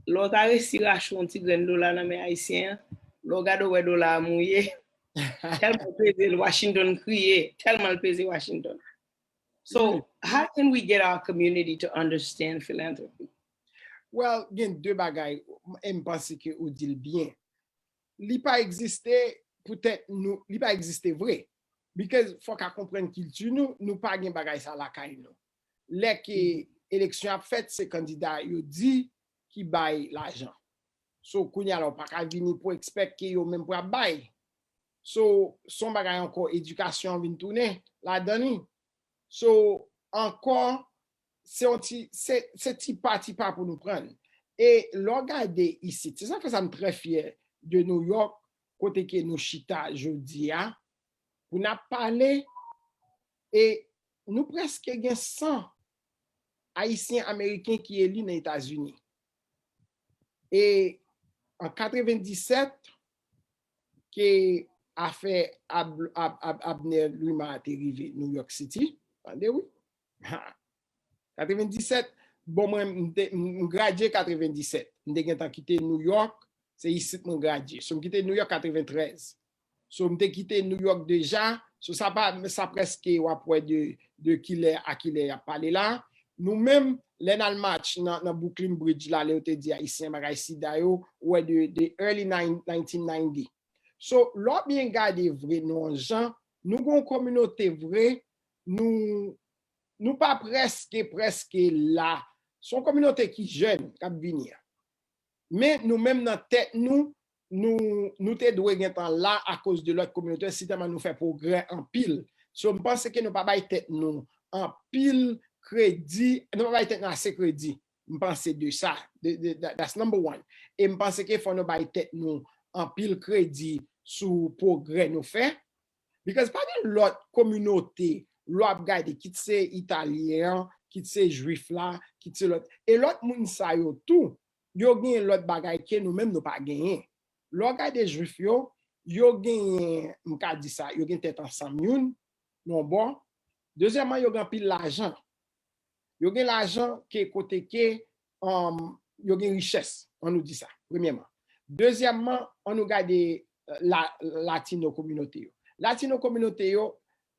lè w ta resi rache yon ti grenn dola nan men Ayisyen an, lè w gade w wè dola a mouye, tèlman l peze l, Washington kriye, tèlman l peze Washington. So, how can we get our community to understand philanthropy? Well, gen de bagay, e m panse ke ou di l byen. Li pa egziste, poutèt nou, li pa egziste vre. Because fòk a konprann kilti nou, nou pa gen bagay sa lakay nou. Lè ke eleksyon ap fèt, se kandida yo di ki bay lajan. So, kounye a la, ou pa ka vini pou expect ke yo menm pou ap bay. So, se yon bagay ankò, edikasyon an vin tounen ladan li. So, ankò, se yon ti, se, se ti pa, ti pa pou nou pran. E lè w gade isit, se sa k fè sa m trè fyè de New York, kote ke nou chita jodi a, pou n ap pale, e nou prèske gen san Ayisyen Ameriken ki eli nan Etazini. E an katrevenndisèt, ke afè Ab, Ab, Ab, Abner Lima te rive New York City, tande wi. Ha. Katrevenndisèt, bon, mwen, m te, m, m gradye katrevenndisèt. M te gentan kite New York, se isit mwen gradye. So, m kite New York katreventrèz. So, m te kite New York deja. So, sa pa, sa prèske w ap wè de, de kilè a kilè y ap pale la. Nou menm, lè n al match nan, nan Brooklyn Bridge la, lè yo te di Ayisyen bagay sida yo, ou wè de, de early nine, nineteen ninety. So, lè w byen gade vre, nou yon jan, nou gen yon kominote vre, nou, nou pa prèske, prèske la. Se yon kominote ki jèn k ap vini an. Men nou menm nan tèt nou, nou, nou te dwe gentan la akoz de lòt kominote, si tèlman nou fè pwogrè anpil. So, m panse ke nou pa bay tèt nou anpil kredi, nou pa bay tèt nou ase kredi. M panse de sa. De, de, that, that's number one. E m panse ke fò nou bay tèt nou anpil kredi sou pwogrè nou fè. Because pa gen lòt kominote, lè w ap gade, kit se Italyen an, kit se Jwif la, kit se lòt. E lòt moun sa yo tou, yo gen lòt bagay ke nou menm nou pa genyen. Lè w gade Jwif yo, yo genyen, m ka di sa, yo gen tèt ansanm youn, yon bò. Dezyèmman, yo gen anpil lajan. Yo gen lajan ke kote ke, um, yo gen richès, an nou di sa, premyèman. Dezyèmman, an nou gade, eh, la, latino kominote yo. Latino kominote yo,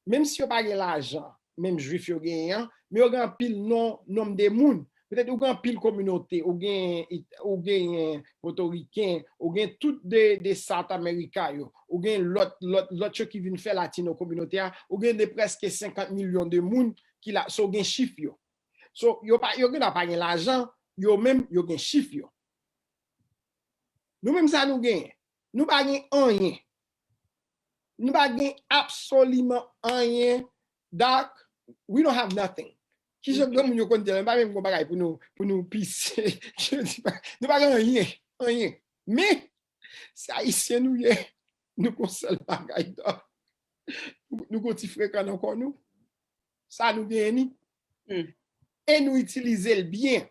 menm si yo pa gen lajan, menm Jwif yo genyen an, men yo gen anpil non, nonm de moun. Petèt ou gen anpil kominote, ou gen, ou gen Potoriken, ou gen tout de, de South America yo, ou gen lòt, lòt, lòt yo ki vin fè latino kominote a, ou gen de prèske senkant milyon de moun ki la, so gen chif yo. So, yo pa, yo gen pa gen lajan, yo menm, yo gen chif yo. Nou menm sa nou genyen. Nou pa gen anyen. Nou pa gen absoliman anyen. Doc, we don't have nothing. Ki jan granmoun yo konn di, nou pa menm gon bagay pou nou, pou nou pise. Je dis pa, nou pa gen anyen, anyen. Men, se Ayisyen nou ye. Nou gon sèl bagay, Doc. Nou gon ti frekan nan kò nou. Sa nou genyen ni. E nou itilize l byen.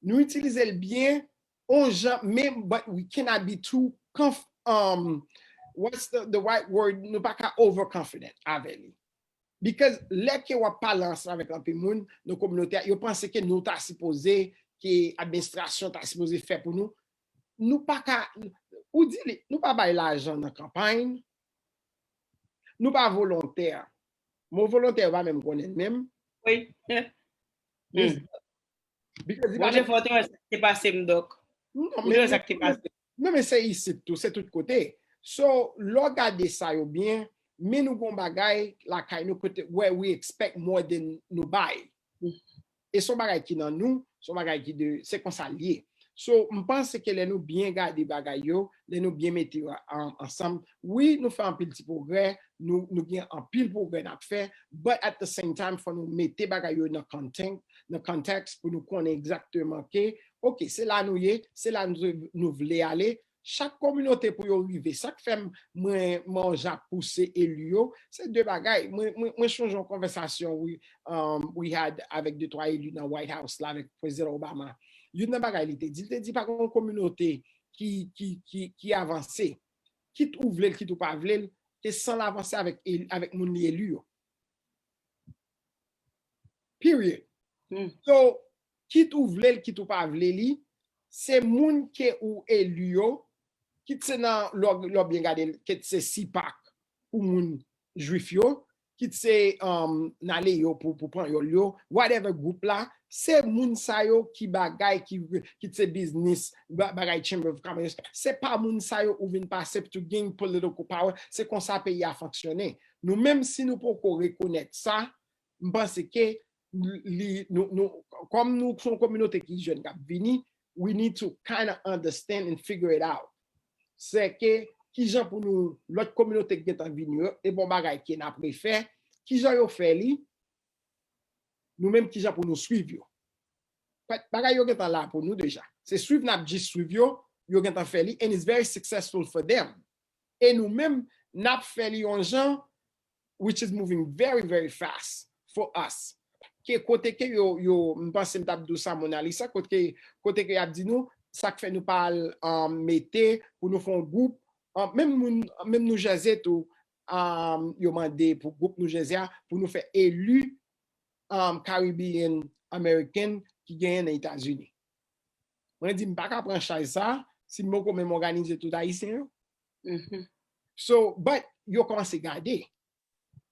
Nou itilize l byen, on jan, men, but we cannot be too conf, um, what's the, the right word? Nou pa ka overconfident avè li. Because lè ke w ap pale ansanm avèk anpil moun nan kominote a, yo panse ke nou ta sipoze, ke administrasyon ta sipoze fè pou nou. Nou pa ka, ou di li, nou pa bay lajan nan kanpay, nou pa volontè. Mo volontè, yo pa menm konnen l menm. Wi. Because li pa Bondye fè w te wè sa k te pase m, Dòk. Non, Ou te men, wè sa k te pase. Non, men se isit tou, se tout kote. So, lè w gade sa yo byen, men nou gon bagay lakay nou kote, where we expect more than nou bay. E se yon bagay ki nan nou, se yon bagay ki de, se konsa l ye. So, m panse ke lè nou byen gade bagay yo, lè nou byen mete yo an, ansanm, wi, nou fè anpil ti pwogrè, nou, nou gen anpil pwogrè n ap fè, but at the same time, fò nou mete bagay yo nan content, nan context pou nou konnen egzakteman ke, ok, se la nou ye, se la nou, nou vle ale, chak kominote pou yo rive. Sa k fè m, mwen, mwen jan pouse eli yo, se de bagay. Mwen, mwen, mwen chonje yon konvèsasyon we, um, we had avèk de twa eli nan White House la, avèk Prezidan Obama. Youn nan bagay li te di, li te di pa gen yon kominote ki, ki, ki, ki avanse. Kit ou vle l, kit ou pa vle l, ke san l avanse avèk, avèk moun li eli yo. Period. So, kit ou vle l, kit ou pa vle li, se moun ke ou eli yo, kit se nan, lè w, lè w byen gade l, kit se CPAC pou moun jwif yo, kit se, um, Nalé yo pou, pou Panyòl yo, whatever gwoup la, Se moun sa yo ki bagay ki, ki se biznis, bagay Chamber of Commerce. Se pa moun sa yo ou vin pase pou tou gain political power. Se konsa peyi a fonksyone. Nou menm si nou poko rekonèt sa, m panse ke li, nou, nou, kòm nou se yon kominote ki jèn k ap vini, we need to kind of understand and figure it out. Se ke kijan pou nou, lòt kominote ki gentan vini yo, e bon bagay ke n ap refè, kijan yo fè li, nou menm kijan pou nou swiv yo. Bagay yo gentan la pou nou deja. Se swiv n ap jis swiv yo, yo gentan fè li, and it's very successful for them. E nou menm, n ap fè li yon jan, which is moving very, very fast for us. Ke kote ke yo, yo, m panse m t ap di w sa, Mona Lisa, kote ke, kote ke y ap di nou, sa k fè nou pa al um, mete pou nou fè yon gwoup, um, menm moun, menm New Jersey tou, um, yo mande pou gwoup New Jersey a, pou nou fè eli um, Caribbean American ki genyen nan Etazini. Mwen di, m pa ka pran chaj sa, si m poko menm òganize tout Ayisyen yo. So, but yo kòmanse gade.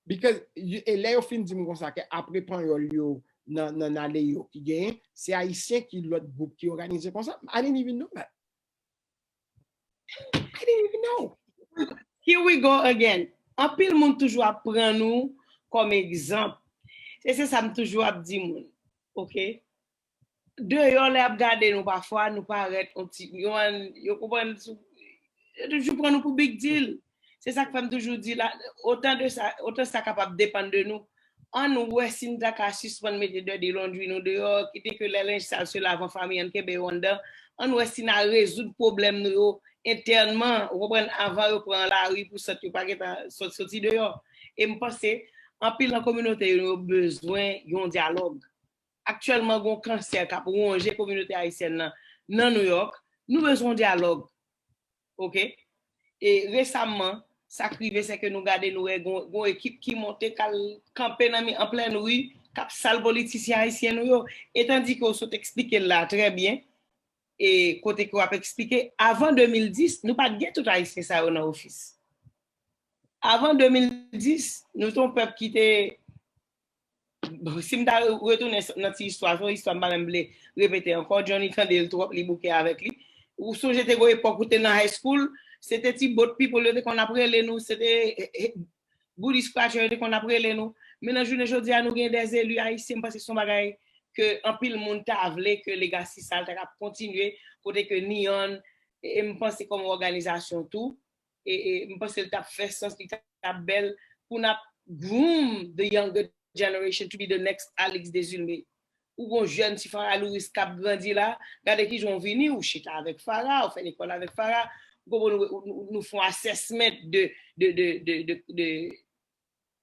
Because, e lè yo fin di m konsa ke apre Panyòl yo nan, nan ale yo ki genyen, se Ayisyen ki lòt gwoup ki òganize konsa. I didn't even know that. I didn't even know. Here we go again. Anpil moun toujou ap pran nou kòm egzanp. E se sa m toujou ap di moun. Ok? Deyò lè y ap gade nou pafwa, nou parèt yon ti, yo konprann, yo toujou pran nou pou big deal. Se sa k fè m toujou di la, otan de sa, otan sa kapab depann de nou, ann wè si n ta ka sispann mete dirty laundry nou deyò, kite ke lè lenj sal se lavan fanmi an kenbe yo anndan, ann wè si n a rezoud pwoblèm nou yo entènman, ou konprann, avan yo pran lari pou sòt yo pa gentan sòt soti deyò. E m panse, anpil nan kominote yo, yo bezwen yon dyalòg. Aktyèlman, gen yon kansè k ap wonje kominote ayisyèn nan nan New York. Nou bezwen yon dyalòg. Ok? E resamman, sa k rive, se ke nou gade, nou wè gen yon ekip ki monte k al kanpe nan mi, an plèn ri, k ap sal politisyen ayisyen nou yo. E tandike w sot eksplike l la trè byen, e kote ke w ap eksplike, avan de mil dis, nou pa t gen tout ayisyen sa yo nan ofis. Avan de mil dis, nou te yon pèp ki te si m ta retounen nan ti istwa, se yon istwa m pa menm vle repete ankò, Johnny tande l twòp, li bouke avèk li. Ou sonje te gen yon epòk ou te nan high school, se te ti boat people yo te konn ap rele nou, se te booty scratcher yo te konn ap rele nou. Men nan jounen jodi a, nou gen dè eli ayisyen, m panse se yon bagay ke anpil moun ta vle ke legacy sa l ta ka kontinye, kote ke Neon, e m panse kòm òganizasyon tou, e, e m panse l t ap fè sans, li t ap bèl pou n ap groom the younger generation to be the next Alix Desulme. Ou gon jèn ti Farah Louis k ap grandi la, gade kijan w vini, ou chita avèk Farah, ou fè lekòl avèk Farah, ou konprann, nou, nou, nou fè yon assessment de, de, de, de, de, de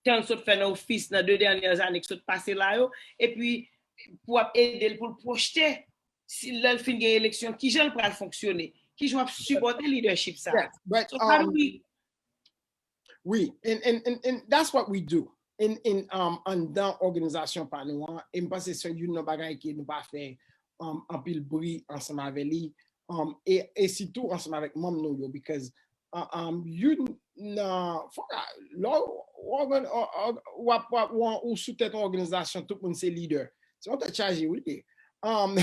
tan l sot fè nan ofis nan de dènyè ane k sot pase la yo, epi pou w ap ede l pou l pwojte si lè l fin gen eleksyon, kijan l pral fonksyone, kijan w ap sipòte leadership sa. So, how do we Wi, and, and, and, and that's what we do. In, in, um, anndan òganizasyon pa nou an, e m panse se youn nan bagay ke nou pa fè um, anpil bri ansanm avè li, um, e, e sitou ansanm avèk manm nou yo, because uh, um, youn nan, fò ka, lè w ap, w ap, w ap, ou sou tèt yon òganizasyon, tout moun se lidè. Se yon tèt chaje, wi, li ye. Um,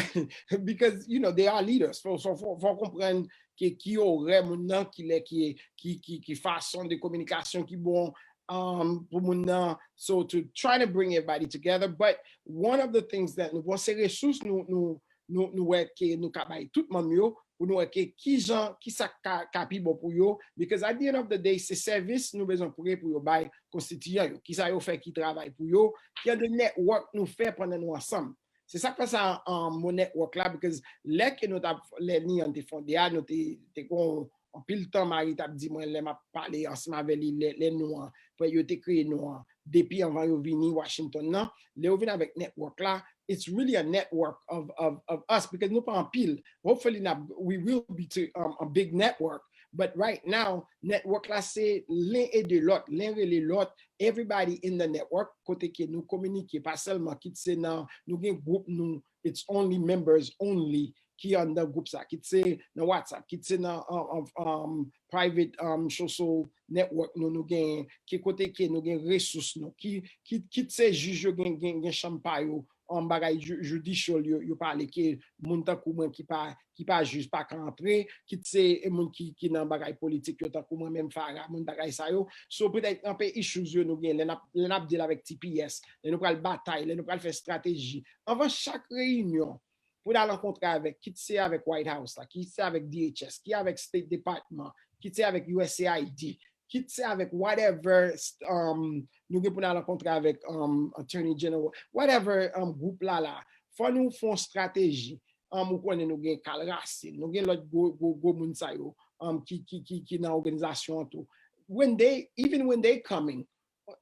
because, you know, they are leaders. So, so, fò, fò konprann ki, ki orè moun nan, ki lè, ki, ki, ki, ki fason de kominikasyon ki bon um, pou moun nan. So, to try to bring everybody together. But one of the things that nou bon, se resous nou, nou, nou, nou wè ke nou ka bay tout manm yo, pou nou wè ke kijan, kisa ka, ka pi bon pou yo. Because at the end of the day, se sèvis nou bezwen pre pou yo bay konstitiyan yo. Kisa yo fè ki travay pou yo, ki jan de network nou fè pandan nou ansanm. Se sa k fè sa um, mo network la, because lè ke nou t ap, lè Neon te fonde a, nou te, te gon anpil tan Marie t ap di mwen lè m ap pale ansanm avè li, lè, lè nou an, pou yo te kreye nou an, depi anvan yo vini Washington nan, lè yo vin avèk network la, it's really a network of, of, of us, because nou pa anpil. Hopefully, n ap, we will be to, um, a big network, but right now, network la se len ede lòt, len rele lòt, everybody in the network, kote ke nou kominike, pa sèlman kit se nan, nou gen gwoup nou, it's only members only ki anndan gwoup sa, kit se nan WhatsApp, kit se nan um, um, um, private um, social network nou, nou gen, ki kote ke nou gen resous nou, ki, ki, kit se jij yo gen, gen, gen chanm pa yo, um, bagay ju- judicial yo, yo pale ke moun tankou mwen ki pa ki pa jij pa ka antre, kit se moun ki ki nan bagay politik yo tankou mwen menm Farah, moun bagay sa yo. So petèt anpe issues yo nou gen lè n ap lè n ap deal avèk T P S, lè nou pral batay, lè nou pral fè estrateji. Anvan chak reyinyon, pou n al rankontre avèk, kit se avèk White House la, kit se avèk D H S, kit avèk State Department, kit se avèk U S A I D, kit se avèk whatever um, nou gen pou n al rankontre avèk um, Attorney General, whatever um, gwoup la la, fò nou fè yon estrateji. Um, ou konnen nou gen Carl Racine, nou gen lòt gwo, gwo, gwo moun sa yo um, ki, ki, ki, ki nan òganizasyon an tou. When they, even when they coming,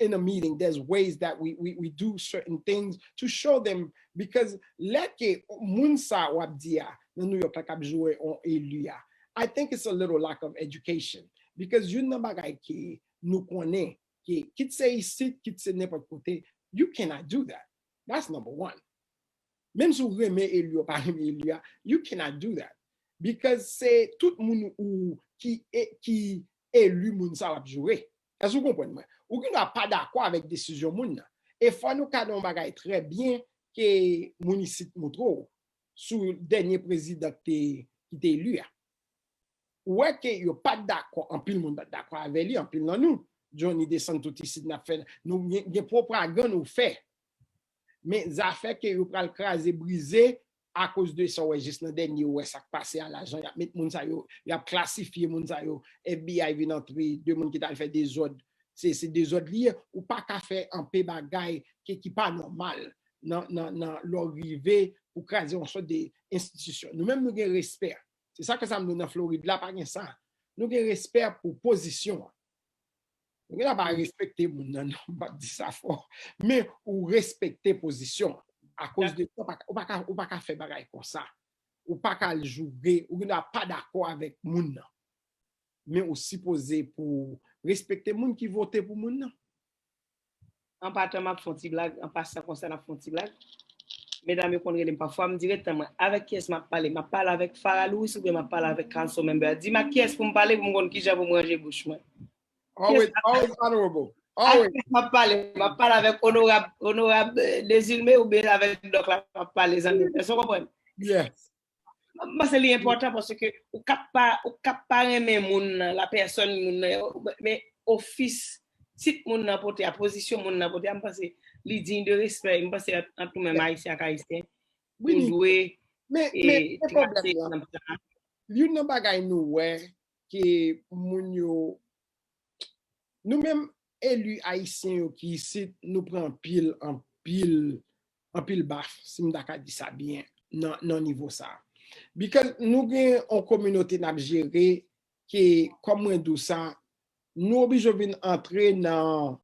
in a meeting, there's ways that we, we, we do certain things to show them, because lè ke moun sa w ap di a nan New York la k ap joure on eli a, I think it's a little lack of education, because youn nan bagay ke nou konnen ke kit se isit, kit se nenpòt kote, you cannot do that. That's number one. Menm si w renmen eli ou pa renmen eli a, you cannot do that, because se tout moun ou ki e- ki eli moun sa w ap joure. Èske w konprann mwen? Ou gen dwa pa dakò avèk desizyon moun nan. E fò nou ka nan yon bagay trè byen ke moun isit montre w sou dènye prezidan ki te ki te eli a. Ou wè ke yo pa t dakò, anpil moun pa t dakò avè li, anpil nan nou. Johnny desann tout isit n ap fè, nou gen gen pwopagann ou fè. Men zafè ke yo pral kraze, brize, akoz de sa w wè jis nan dènye ou wè sa k pase a la, jan y ap met moun sa yo, y ap klasifye moun sa yo, F B I vin antre, de moun ki t al fè dezòd, se se dezòd li ye, ou pa ka fè anpe bagay ke ki pa nòmal nan nan nan lè w rive pou kraze yon sòt de enstitisyon. Nou menm nou gen respè. Se sa ke sa m di w nan Florid la pa gen sa. Nou gen respè pou pozisyon an. Nou gen pa respekte moun nan non, m p ap di sa fò. Men ou respekte pozisyon an. Akoz de sa, ou pa ka- ou pa ka ou pa ka fè bagay konsa. Ou pa ka al joure, ou gen dwa pa dakò avèk moun nan. Men ou sipoze pou respekte moun ki vote pou moun nan. An patan, m ap fè yon ti blag. An pasan konsa, n ap fè yon ti blag. Medam yo konn rele m pafwa, m di ret tan mwen. Avèk kiyès m ap pale? M ap pale avèk Farah Louis oubyen m ap pale avèk council member? Di m ak kiyès pou m pale pou m konn kijan pou m ranje bouch mwen. Always, always honorable. Always. Avèk kiyès m ap pale? M ap pale avèk onorab, onorab eh, Desilme oubyen avèk dòk la m ap pale, zanmi m? Èske w konprann? Yes. M panse li enpòtan paske ou kap pa ou kap pa renmen moun nan, la pèsòn moun nan, men ofis, tit moun nan pote a, pozisyon moun nan pote a, m panse li diy de respè. M panse ant nou menm Ayisyen ak Ayisyen, nou dwe Men men men pwoblèm nan. Youn nan bagay nou wè ke moun yo Nou menm eli ayisyen yo ki isit, nou pran anpil, anpil, anpil baf, si m ta ka di sa byen, nan, nan nivo sa. Because nou gen yon kominote n ap jere ke, kòm mwen di w sa, nou oblije vin antre nan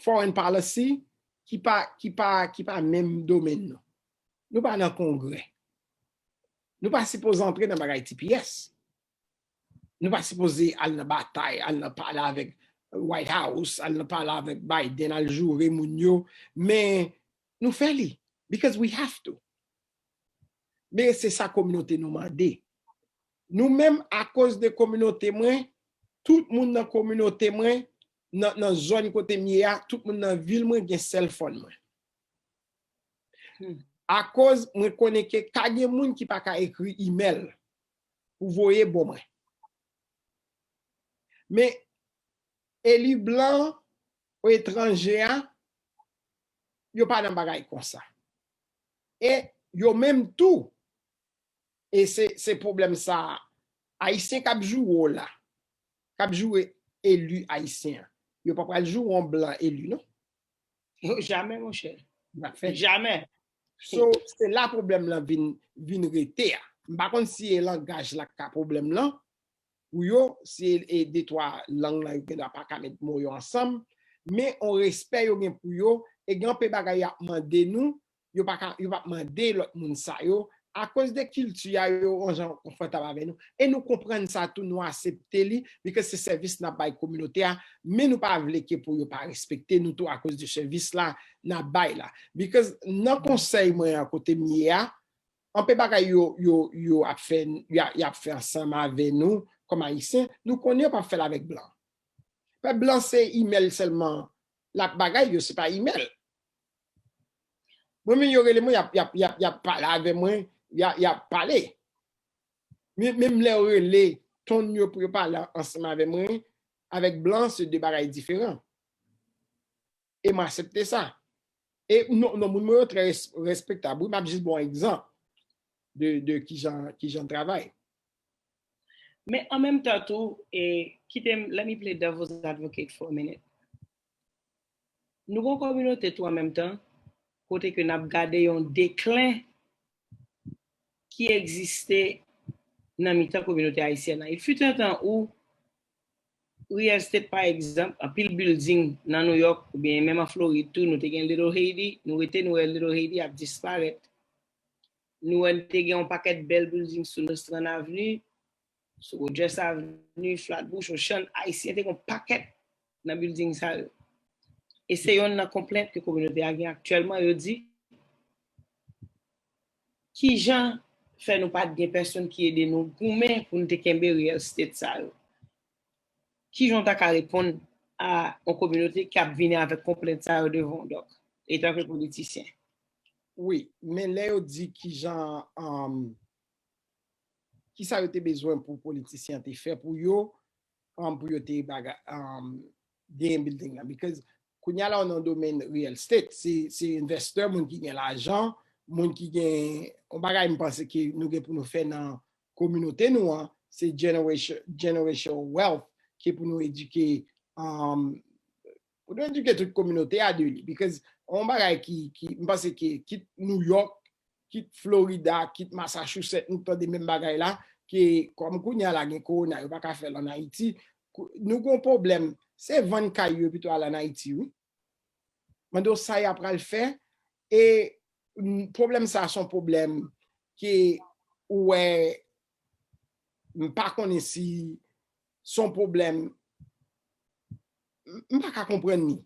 foreign policy ki pa, ki pa, ki pa menm domèn nou. Nou pa nan kongrè. Nou pa sipoze antre nan bagay T P S. Nou pa sipoze al nan batay, al nan pale avèk White House, al nan pale avèk Biden, al joure moun yo, men nou fè li, because we have to. Men se sa kominote nou mande. Nou menm, akoz de kominote mwen, tout moun nan kominote mwen, nan, nan zòn kote m ye a, tout moun nan vil mwen gen cell phone mwen. Akoz mwen konnen ke ka gen moun ki pa ka ekri imèl pou voye bon mwen. Men eli blan ou etranje a, yo pa nan bagay konsa. E yo menm tou, e se, se pwoblèm sa, ayisyen k ap joure w la, k ap joure eli ayisyen an, yo pa pral joure yon blan eli non. Jamè, monchè. Jamè. So, se la pwoblèm lan vin, vin rete a. M pa konn si e langaj la k ka pwoblèm lan pou yo, si e de twa lang lan yo gen dwa pa ka met mo yo ansanm, men on respè yo gen pou yo, e gen anpe bagay y ap mande nou, yo pa ka, yo p ap mande lòt moun sa yo, akoz de kilti a yo yon jan konfòtab avè nou. E nou konprann sa tou, nou aksepte li, because se sèvis n ap bay kominote a, men nou pa vle ke pou yo pa respekte nou tou akoz de sèvis la n ap bay la. Because nan konsèy mwen an kote m ye a, anpe bagay yo, yo, yo ap fè, y a- y ap fè ansanm avè nou, kòm ayisyen, nou konnen yo p ap fè l avèk blan. Pèp blan se imèl sèlman l ap bagay yo, se pa imèl. Mwen menm yo rele mwen, y ap, y ap, y ap, y ap pale avè mwen, y ap, y ap pale. Men, menm lè yo rele, ton yo pou yo pale ansanm avè mwen, avèk blan, se de bagay diferan. E m aksepte sa. E non, non, moun mwen yo trè res- respektab. Wi, m ap jis ba w yon egzanp de, de kijan, kijan travay. Men an menm tan tou, e, kite m, let me play devil's advocate for a minute. Nou gon kominote tou an menm tan, kote ke n ap gade yon deklen ki egziste nan mitan kominote ayisyèn nan. Il fut un temps où real estate, pa egzanp, anpil building nan New York oubyen menm an Florid tou, nou te gen Little Haiti, nou rete nou wè Little Haiti ap disparèt. Nou wè n te gen yon pakèt bèl building sou North Strand Avenue, sou Rogers Avenue, Flatbush, Ocean, Ayisyen te gen yon pakèt nan building sa yo. E se yonn nan konplent ke kominote a gen aktyèlman, yo di, kijan fè nou pa t gen pèsonn ki ede nou goumen pou n te kenbe real estate sa yo? Kijan w ta ka reponn a yon kominote k ap vini avèk konplent sa yo devan w, Dòk, etanke politisyen? Wi, men lè yo di kijan, um, kisa yo te bezwen pou politisyen an te fè pou yo, um, pou yo te baga, um, genyen building nan. Because kounye a la, w nan domèn real estate, se, se envestè, moun ki gen lajan, moun ki gen, yon bagay m panse ke nou gen pou nou fè nan kominote nou an, se generation, generational wealth, ki pou nou edike, um, pou nou edike tout kominote a de li. Because yon bagay ki, ki, m panse ke kit New York, kit Florida, kit Massachusetts, nou tande menm bagay la, ke kòm kounye a la gen kowona, yo pa ka fè l an Ayiti, kou- nou gon pwoblèm, se vann kay yo pito al an Ayiti, wi. Mande w sa y ap pral fè, e, mm, pwoblèm sa se yon pwoblèm ke ou wè, m pa konnen si se yon pwoblèm, m, m pa ka konprann li.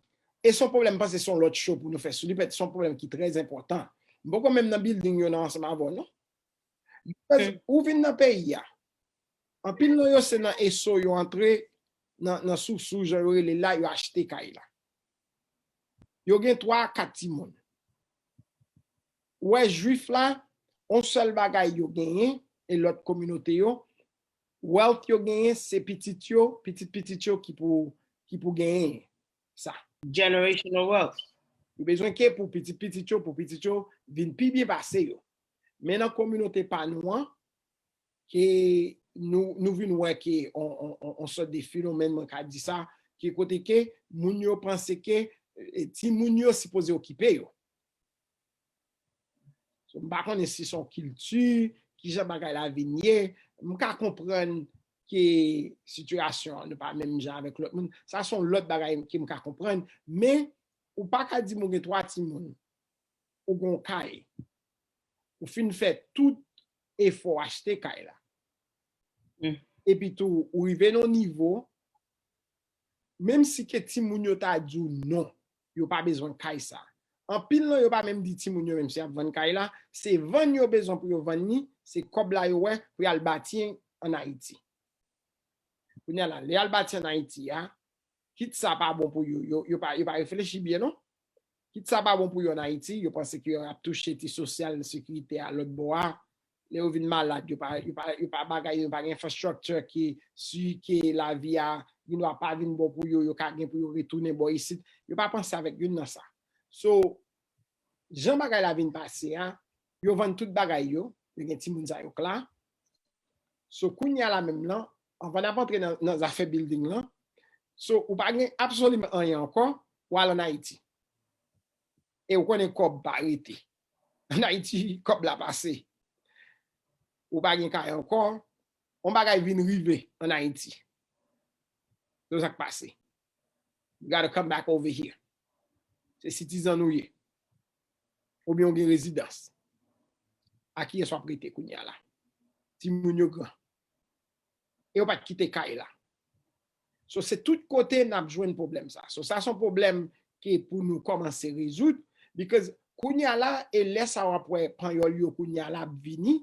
E se yon pwoblèm, m panse se yon lòt show pou nou fè sou li, pètèt se yon pwoblèm ki trè enpòtan. M poko menm nan building yo nan ansanm avè w, non. Because ou vin nan peyi a, anpil nan yo se nan eso yo antre, nan, nan sousou, jan yo rele l la, yo achte kay la. Yo gen twa, kat timoun. Ou wè jwif la, yon sèl bagay yo genyen, e lòt kominote yo, wealth yo genyen, se pitit yo, pitit pitit yo ki pou, ki pou genyen sa. Generational wealth. Yo bezwen ke pou pitit pitit yo, pou pitit yo vin pi byen pase yo. Men nan kominote pa nou an, ke nou, nou vin wè ke on, on, on, on sòt de fenomèn, mwen ka di sa, ke kote ke moun yo panse ke, e, timoun yo sipoze okipe yo. So, m pa konnen si se yon kilti, kijan bagay la vin ye, m ka konprann ke sitiyasyon an nou pa menm jan avèk lòt moun. Sa se yon lòt bagay ke m ka konprann, men ou pa ka di m ou gen twa timoun, ou gen yon kay, ou fin fè tout efò achte kay la. Mm. Epi tou, ou rive nan yon nivo, menm si ke timoun yo ta di w non, yo pa bezwen kay sa. Anpil nan yo pa menm di timoun yo menm si y ap vann kay la, se vann yo bezwen pou yo vann li, se kòb la yo wè pou y al bati an Ayiti. Kounye a la, lè y al bati an Ayiti a, kit sa pa bon pou yo, yo, yo pa, yo pa reflechi byen non. Kit sa pa bon pou yo an Ayiti, yo panse ke y ap touche ti sosyal sekirite a lòt bò a. Lè yo vin malad, yo pa, yo pa, yo pa bagay, yo pa gen infrastructure ki si ke lavi a gendwa pa vin bon pou yo, yo ka gen pou yo retounen bò isit. Yo pa panse avèk youn nan sa. So, jan bagay la vin pase a, yo vann tout bagay yo, yo gen timoun sa yo k la. So, kounye a la menm lan, anvan n ap antre nan, nan zafè building lan, so, ou pa gen absoliman anyen ankò, w al an Ayiti. E ou konnen kòb pa rete. An Ayiti, kòb la pase. Ou pa gen kay ankò, yon bagay vin rive an Ayiti. Se sa k pase. You gotta come back over here. Se sitizan nou ye. Oubyen ou gen rezidans. A kiyès w ap rete kounye a la? Timoun yo gran. E yo pa t kite kay la. So, se tout kote n ap jwenn pwoblèm sa. So, sa se yon pwoblèm ke pou nou kòmanse rezoud, because kounye a la, e lè sa w ap wè panyòl yo kounye a la ap vini,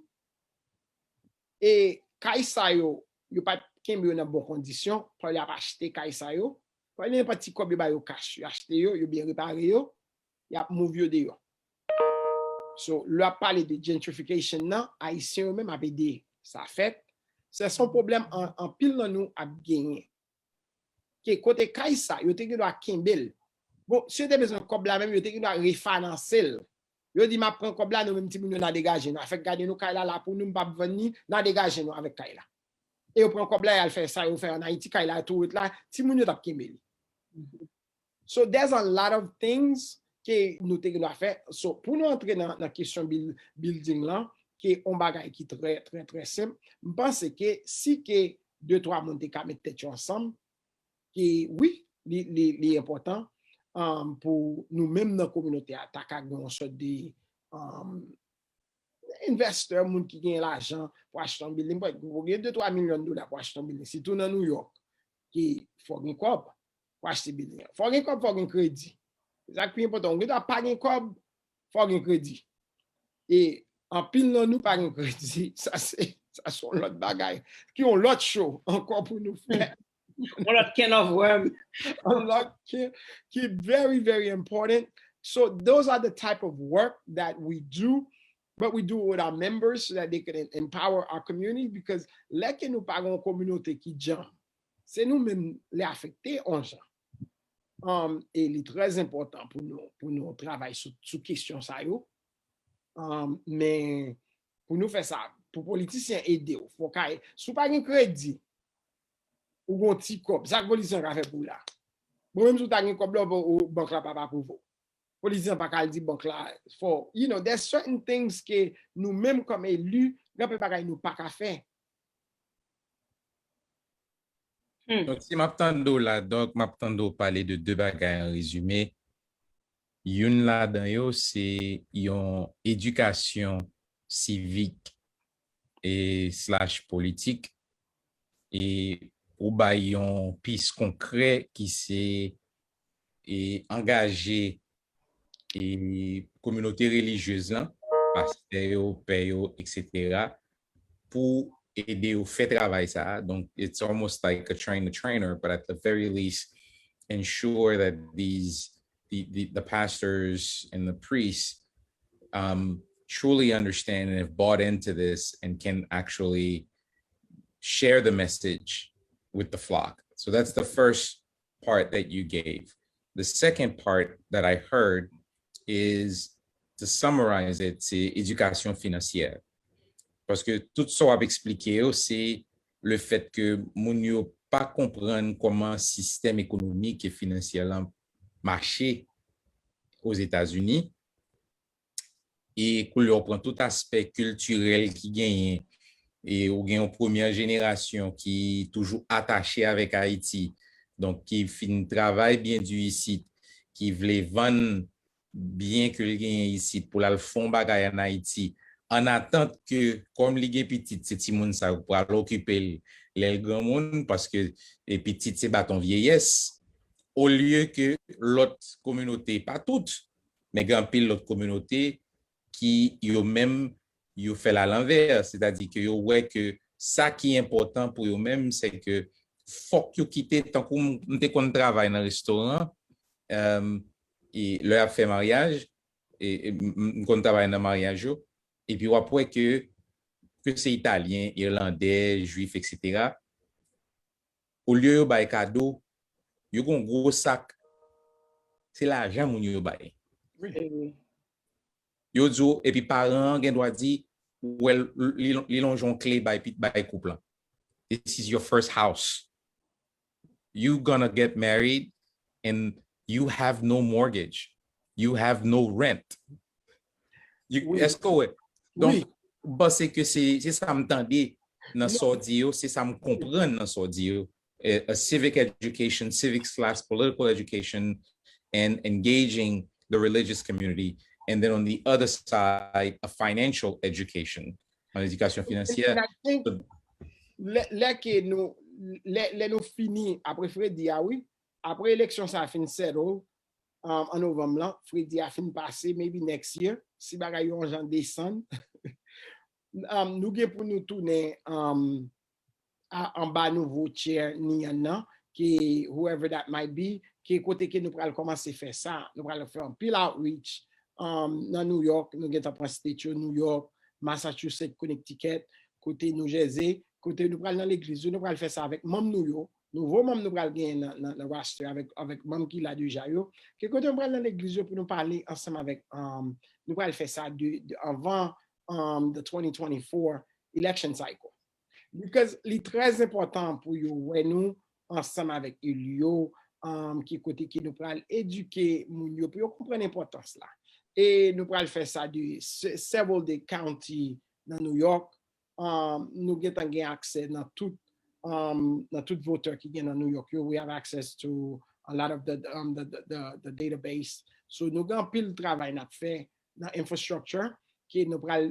e kay sa yo, yo pa t kenbe yo nan bon kondisyon, panyòl yo ap achte kay sa yo, panyòl yo pran ti kòb yo ba yo kach, yo achte yo, yo byen repare yo, y ap move yo deyò. So, lè ap pale de gentrification nan, Ayisyen yo menm ap ede sa fèt. Se yon pwoblèm an- anpil nan nou ap genyen. Ke kote kay sa, yo te gen dwa kenbe l. Bon, si yo te bezwen kòb la menm, yo te gen dwa refinanse l. Yo di, "M ap pran kòb la, nou menm timoun yo n a degaje nou. Afèk gade nou kay la la pou nou, m p ap vann ni, n a degaje nou avèk kay la." E yo pran kòb la, y al fè sa yo fè an Ayiti, kay la tou ret la, timoun yo t ap kenbe li. So there's a lot of things ke nou te gen dwa fè. So pou nou antre nan, nan kesyon building lan, ke yon bagay ki trè, trè, trè senp, m panse ke si ke de twa moun te ka met tèt yo ansanm, ke wi, li, li, li enpòtan um, pou nou menm nan kominote a, ta ka gen yon sòt de um, investè, moun ki gen lajan pou achte yon building. Bon, gen de twa milyon dola pou achte yon building, sitou nan New York, ki fò gen kòb pou achte building. Fò gen kòb, fò gen kredi. Sa k pi enpòtan, ou gen dwa pa gen kòb, fò gen kredi. E anpil nan nou pa gen kredi. Sa se sa se yon lòt bagay. Ki yon lòt show ankò pou nou fè. Yon lòt can of worm. A lot ki ki very, very important. So those are the type of work that we do, but we do it with our members so that they can empower our community, because lè ke nou pa gen yon kominote ki djanm, se nou menm li afekte yon jan. Um, e li trè enpòtan pou nou, pou nou travay sou, sou kesyon sa yo. Um, men pou nou fè sa, pou politisyen ede w, fò kay, si w pa gen kredi, ou gon ti kòb, sa k politisyen ka fè pou w la? Bon, menm si w ta gen kòb la, ou, ou, bank la p ap apwouve w. Politisyen pa ka al di bank la fò, you know, there's certain things ke nou menm kòm eli, gen anpil bagay nou pa ka fè. Hmm. Donk, si m ap tande w la, donk, m ap tande w pale de de bagay an rezime. Youn ladan yo, se yon edikasyon sivik e slash politik. E ou bay yon pis konkrè ki se e angaje e kominote relijyez lan, pastè yo, pè yo, et cetera, pou ede yo fè travay sa a. Donk, it's almost like a train the trainer, but at the very least, ensure that these the, the, the pastors and the priests um, truly understand and have bought into this and can actually share the message with the flock. So that's the first part that you gave. The second part that I heard is to summarize it, se edikasyon finansyè. Paske tout sa w ap eksplike yo, se le fèt ke moun yo pa konprann kòman sistèm ekonomik e finansyè lan mache Ozetazini. E koulye w pran tout aspè kiltirèl ki genyen, e ou gen yon premyè jenerasyon ki toujou atache avèk Ayiti, donk ki fin travay byen di isit, ki vle vann byen ke l genyen isit pou l al fè yon bagay ann Ayiti, an atant ke kòm li gen pitit, se timoun sa yo k pral okipe l lè l granmoun, paske e pitit se baton vyeyès, olye ke lòt kominote, pa tout, men gen anpil lòt kominote ki yo menm yo fè l alanvè, sètadi ke yo wè ke sa ki enpòtan pou yo menm, se ke fòk yo kite, tankou m te konn travay nan restoran, e lè y ap fè maryaj, e m konn travay nan maryaj yo, epi w ap wè ke, ke se Italyen, Ilandè, Jwif, et cetera, olye yo bay kado, yo gen yon gwo sak, se lajan moun yo bay. Yo di w, epi paran an gen dwa di, ou wè l, li, li lonje yon kle bay, bay koup lan. This is your first house. You gonna get married and you have no mortgage. You have no rent. Èske w wè? Donk, m panse ke se sa m tande nan sa w di yo, se sa m konprann nan sa w di yo. A civic education, civic slash political education, and engaging the religious community. And then on the other side, a financial education, an edikasyon finansyè. Lè ke nou, lè nou fini, apre Fredi a, wi, apre eleksyon sa fin settle, um, an novanm lan, Fredi a fin pase, maybe next year, si bagay yo yon jan desann, um, nou gen pou nou tounen um, anba nouvo chair Nian nan, ke whoever that might be, ke kote ke nou pral kòmanse fè sa, nou pral fè anpil outreach, um, nan New York, nou gentan pran state yo, New York, Massachusetts, Connecticut, kote New Jersey, kote nou pral nan legliz yo, nou pral fè sa avèk manm nou yo, nouvo manm nou pral genyen nan, nan, nan roster avèk, avèk manm ki la deja yo, ke kote nou pral nan legliz yo pou nou pale ansanm avèk, um, nou pral fè sa de, de anvan, um, the twenty twenty-four election cycle. Because li trè enpòtan pou yo wè nou ansanm avèk eli yo, um, ki kote ki nou pral edike moun yo pou yo konprann enpòtans la. E nou pral fè sa de se- several de county nan New York. Um, nou gentan gen aksè nan tout, um, nan tout votè ki gen nan New York yo. We have access to a lot of the, um, the, the, the, the database. So nou gen anpil travay n ap fè nan infrastructure ke nou pral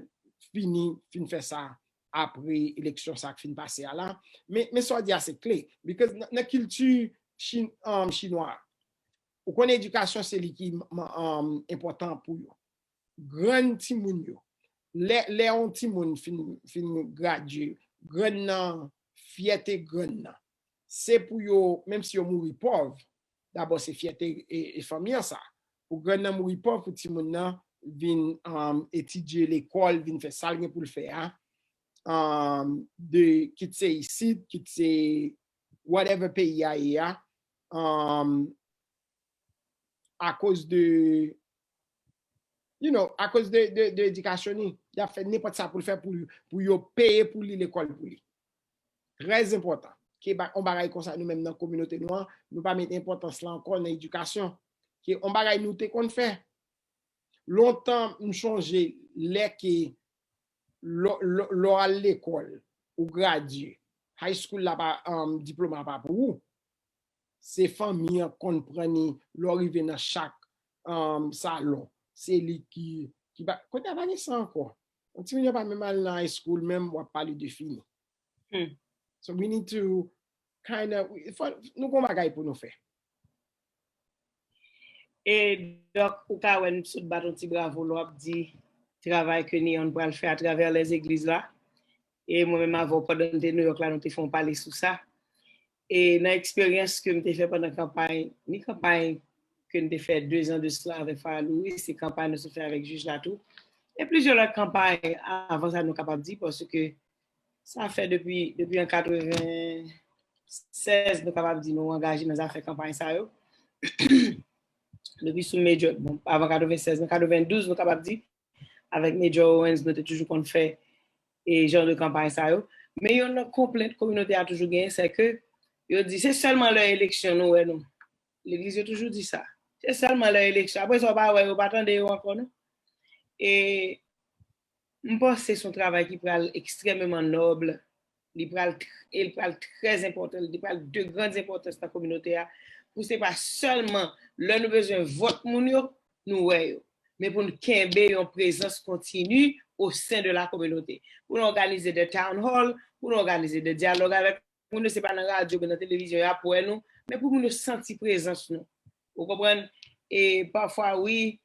fini, fin fè sa apre eleksyon sa k fin pase a la. Men, men sa w di a se kle. Because nan, nan kilti chin, um, chinwa, ou konnen edikasyon se li ki m- m- um, enpòtan pou yo. Grann timoun yo. Lè, lè yon timoun fin, fin gradye, grann nan, fyète grann nan. Se pou yo, menm si yo mouri pòv, dabò se fyète e, e fanmi an sa. Pou grann nan mouri pòv, pou timoun nan vin um, etidye lekòl, vin fè sa l gen pou l fè a, um, de kit se isit, kit se whatever peyi a ye a, um, akoz de, you know, akoz de, de, de edikasyon li, y ap fè nenpòt sa pou l fè pou, pou yo peye pou li lekòl pou li. Trè enpòtan. Ke ba, on bagay konsa nou menm nan kominote nou an, nou pa met enpòtans la ankò nan edikasyon. Ke on bagay nou te konn fè. Lontan, m chonje lè ke lò lò- lò w al lekòl, ou gradye, high school la pa, um, diplòm la pa pou ou. Se fanmi an konn pran ni lè w rive nan chak, um, salon. Se li ki, ki pa, kounye a pa gen sa ankò. Yon timoun yo pa menm al nan high school, menm w ap pale de fini. Hmm. So we need to kind of, fò, nou gon bagay pou nou fè. E donk, ou ka wè n sot bat yon ti bravo lè w ap di travay ke Neon pral fè atravè lèzegliz la. E mwen menm avè w, pandan n te Nouyòk la, nou te fè yon pale sou sa. E nan eksperyans ke m te fè pandan kanpay, ni kanpay ke n te fè dezan de sila avèk Farah Louis, se kanpay nou sot fè avèk jij la tou. E plizyè lòt kanpay avan sa nou kapab di, paske sa fè depi, depi an katreven sèz, nou kapab di nou angaje nan zafè kanpay sa yo. Depi sou Major, bon, avan katreven sèz, nan katreven douz, nou kapab di, avèk Major Owens, nou te toujou konn fè e jan de kanpay sa yo. Men yon lòt konplent kominote a toujou genyen, se ke yo di se sèlman lè eleksyon nou wè nou. Legliz yo toujou di sa. Se sèlman lè eleksyon. Apre sa, w pa wè yo, pa tande yo ankò, non. E m panse se yon travay ki pral ekstrèmeman nòb, li pral tr- e li pral trè enpòtan, li pral de grann enpòtans nan kominote a, pou se pa sèlman lè nou bezwen vòt moun yo, nou wè yo, men pou nou kenbe yon prezans kontini o sen de la kominote. Pou nou òganize de town hall, pou nou òganize de dyalòg avèk moun yo, se pa nan radyo oubyen nan televizyon y ap wè nou, men pou moun yo santi prezans nou. Ou konprann? E pafwa, wi,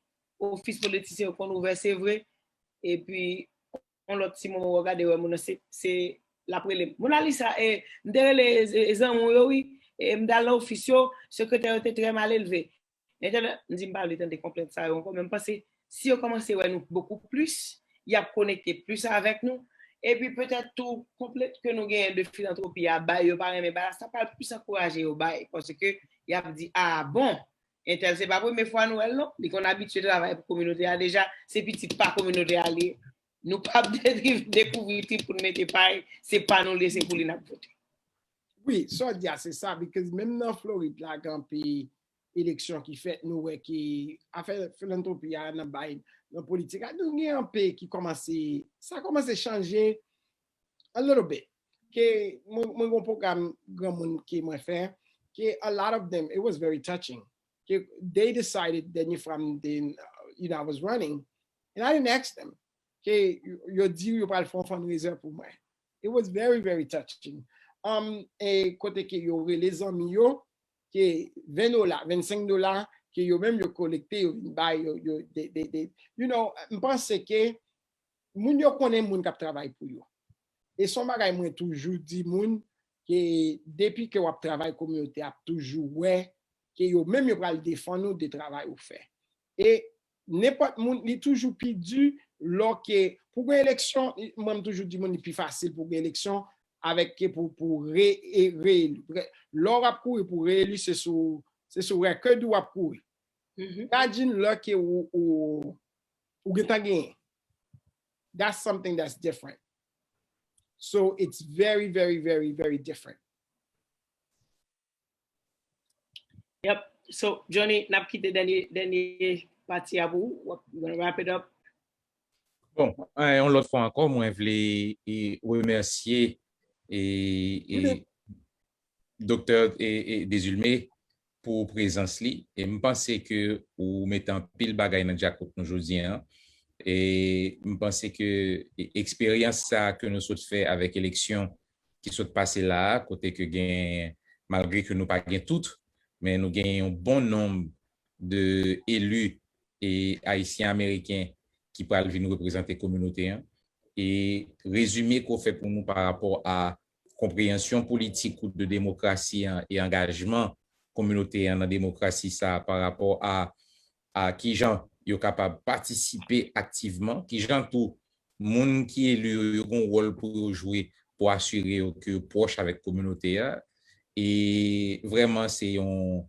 ofis politisyen yo konn ouvè, se vre, epi yon lòt ti moman w gade wè moun nan se, se l ap rele m. Monalisa, e, m te rele e, e, zanmi w yo, wi, e, m t al nan ofis yo, sekretè yo te trè malelve. Entèl, m di m pa vle tande konplent sa yo ankò, men m panse si yo kòmanse wè nou bokou plis, y ap konekte plis avèk nou. Epi petèt tou, konplent ke nou genyen de filantwopi a bay, yo pa renmen bay la, sa pral plis ankouraje yo bay, paske y ap di, a bon, entèl se pa premye fwa nou wè l non, li konn abitye travay pou kominote a deja, se pitit pa kominote a li ye. Nou p ap dekouvri trip pou n mete pay, se pa nou l ye, se pou li n ap vote. Wi, sa w di a se sa, because menm nan Florid la, gen anpil eleksyon ki fèt, nou wè ke afè filantwopi a nan bay, nan politik a, nou gen anpil ki kòmanse, sa kòmanse chanje a little bit. Ke mwen, mwen gen yon pwogram granmoun ke mwen fè, ke a lot of them, it was very touching. Ke they decided, dènye fwa m te, you know, I was running, and I didn't ask them. Ke yo, yo di yo pral fè yon fundraiser pou mwen. It was very, very touching. Um, e kote ke yo rele zanmi yo, ke ven dola, vennsenk dola, ke yo menm yo kolekte, yo vin bay, yo, yo, they, they, they, you know, m panse ke moun yo konnen moun k ap travay pou yo. E se yon bagay mwen toujou di moun, ke depi ke w ap travay, kominote ap toujou wè ke yo menm yo pral defann ou de travay ou fè. E Nenpòt moun, li toujou pi di lè ke pou gen eleksyon, mwen m toujou di moun li pi fasil pou gen eleksyon avèk ke pou, pou re, e, reeli. Lè w ap kouri pou reeli, se sou, se sou rèkèd ou w ap kouri. Imagine lè ke ou, ou, ou gentan genyen. That's something that's different. So it's very, very, very, very different. Yep. So, Johnny, n ap kite dènye, dènye pati a pou ou. We're gonna wrap it up. Bon, yon lòt fwa ankò, mwen vle remèsye e, e, Doktè Desulmé pou prezans li. E m panse ke ou mete anpil bagay nan djakout nou jodi a. E m panse ke eksperyans sa ke nou sot fè avèk eleksyon ki sot pase la a, kote ke gen, malgre ke nou pa gen tout, men nou gen yon bon nonb de eli e Ayisyen Ameriken ki pral vin reprezante kominote an. E rezime ke w fè pou nou pa rapò a konpreyansyon politik ou de demokrasi an e angajman kominote an nan demokrasi sa a pa rapò a, a kijan yo kapab patisipe aktivman, kijan tou moun ki eli yo, yo gen yon wòl pou yo jwe pou asire yo ke yo pwòch avèk kominote a. E vrèman, se yon,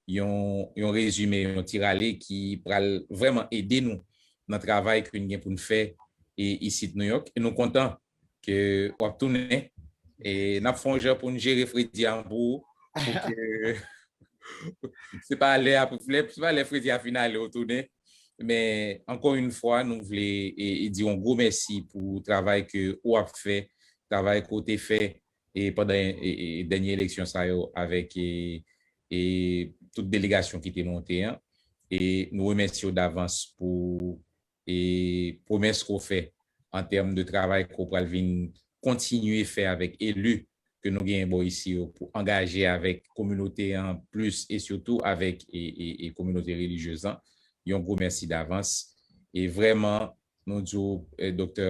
yon, yon rezime, yon ti rale ki pral vrèman ede nou nan travay ke n gen pou n fè e isit Nouyòk. E nou kontan ke w ap tounen. E n ap fè yon jan pou n jere fredi a pou ou, pou ke se pa lè, se pa lè fredi a fin ale ou tounen. Men ankò yon fwa, nou vle e, e di yon gwo mèsi pou travay ke ou ap fè, travay ke w te fè e pandan e, e, dènye eleksyon sa yo avèk e, e tout delegasyon ki te monte an. E nou remèsye w davans pou e pwomès ke w fè an tèm de travay ke w pral vin kontinye fè avèk eli ke nou genyen bò isi yo pou angaje avèk kominote an plis e sitou avèk e, e, e kominote relijyez lan. Yon gwo mèsi davans. E vrèman, nou di w, e, Doktè,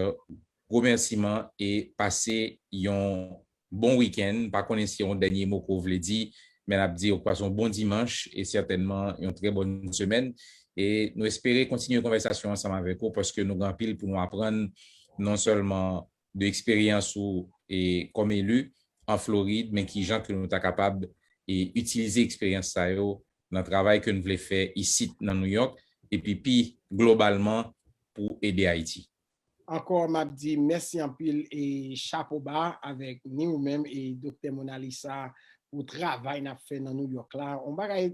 gwo mèsiman e pase yon bon wikenn. M pa konnen si yon dènye mo ke w vle di, men n ap di w pase yon bon dimanch e sètènman yon trè bòn semèn. E nou espere kontinye konvèsasyon ansanm avèk ou paske nou gen anpil pou nou aprann non sèlman de eksperyans ou e kòm eli an Florid, men kijan ke nou ta kapab e itilize eksperyans sa yo nan travay ke n vle fè isit nan Nouyòk epi pi globalman pou ede Ayiti. Ankò, m ap di mèsi anpil e chapo ba avèk ni ou menm e Doktè Monalisa pou travay n ap fè nan Nouyòk la. Yon bagay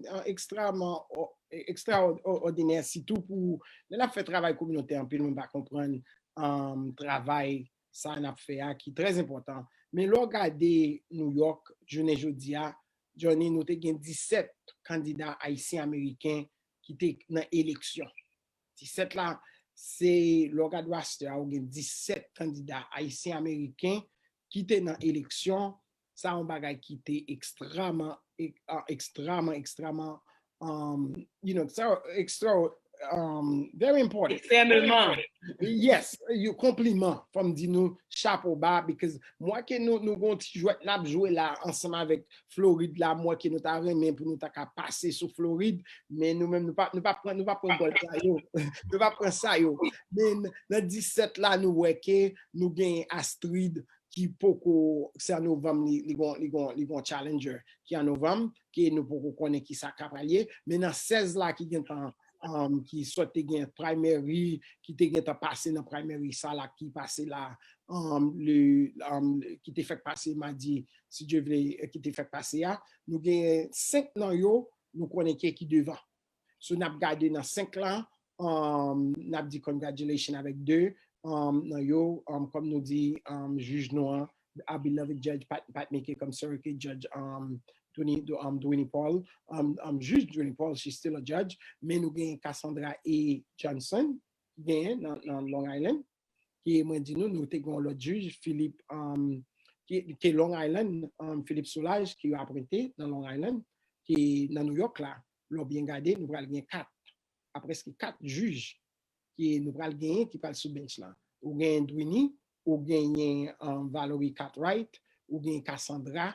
ekstraòdinè, sitou pou lè n ap fè travay kominote anpil, mwen pa konprann travay sa n ap fè a ki trè enpòtan. Men lè w gade Nouyòk, jounen jodi a, Johnny, nou te gen disèt kandida ayisyen ameriken ki te nan eleksyon. Disèt la, se lè w gade roster a, ou gen disèt kandida ayisyen ameriken ki te nan eleksyon. Sa yon bagay ki te ekstraman, ekstraman, ekstraman, um, you know, extra, extra, um, very important. Ekstrèmeman. Yes, yon konpliman, fò m di nou, chapo ba, because m wè ke nou, nou gon ti jwèt n ap jwe la ansanm avèk Florid la, m wè ke nou ta renmen pou nou ta ka pase sou Florid, men nou menm nou pa, nou pa pran, nou pa pran gòl sa yo. Nou pa pran sa yo. Men nan disèt la, nou wè ke nou gen Astrid ki poko, se an novanm li, li gon, li gon, li gon challenger ki an novanm, ke nou poko konnen ki sa ka pral ye, men nan sèz la ki gentan um, ki sot te gen primary, ki te gentan pase nan primary sa la ki pase la, um, le, um, ki te fèk pase madi, si Dye vle, ki te fèk pase a. Nou gen senk nan yo, nou konnen ki ki devan. So n ap gade nan senk la, um, n ap di congratulation avèk de um, nan yo, um, kòm nou di, um, jij nou an, our beloved judge Pat, Pat Meke kòm surrogate judge, um, Dwayne, um, Dwayne Paul, um, um, jij Dwayne Paul, she's still a judge, men nou gen Cassandra A. Johnson, ki genyen nan, nan Long Island, ki mwen di nou, nou te gen yon lòt jij, Philippe, um, ki, ki Long Island, um, Philippe Soulages, ki yo apwente nan Long Island, ki nan New York la, lè w byen gade, nou pral gen kat, a prèske kat jij ki nou pral genyen ki pral sou bench la. Ou genyen Dwini, ou genyen um, Valerie Cartwright, ou genyen Cassandra,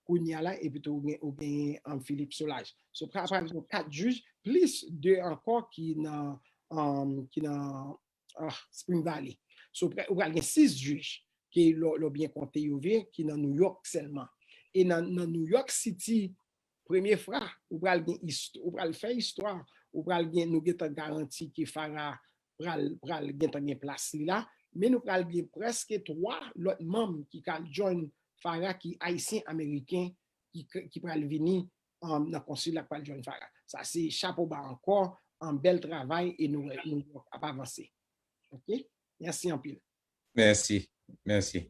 kounye a la, epi tou ou genyen, ou genyen um, Philippe Soulages. So, pral, pral gen kat jij, plis de ankò ki nan, um, ki nan ah, Spring Valley. So, ou pral gen sis jij ki lè w byen konte yo vre, ki nan New York sèlman. E nan, nan New York City, premye fwa, ou pral gen ist-, ou pral fè istwa, ou pral gen, nou gentan garanti ke Farah pral, pral gentan gen plas li la, men nou pral gen prèske twa lòt manm ki ka join Farah ki ayisyen ameriken ki, ki pral vini um, nan konsil la k pral join Farah. Sa se chapo ba ankò, um, bèl travay e nou wè New York ap avanse. Ok? Mèsi anpil. Mèsi. Mèsi.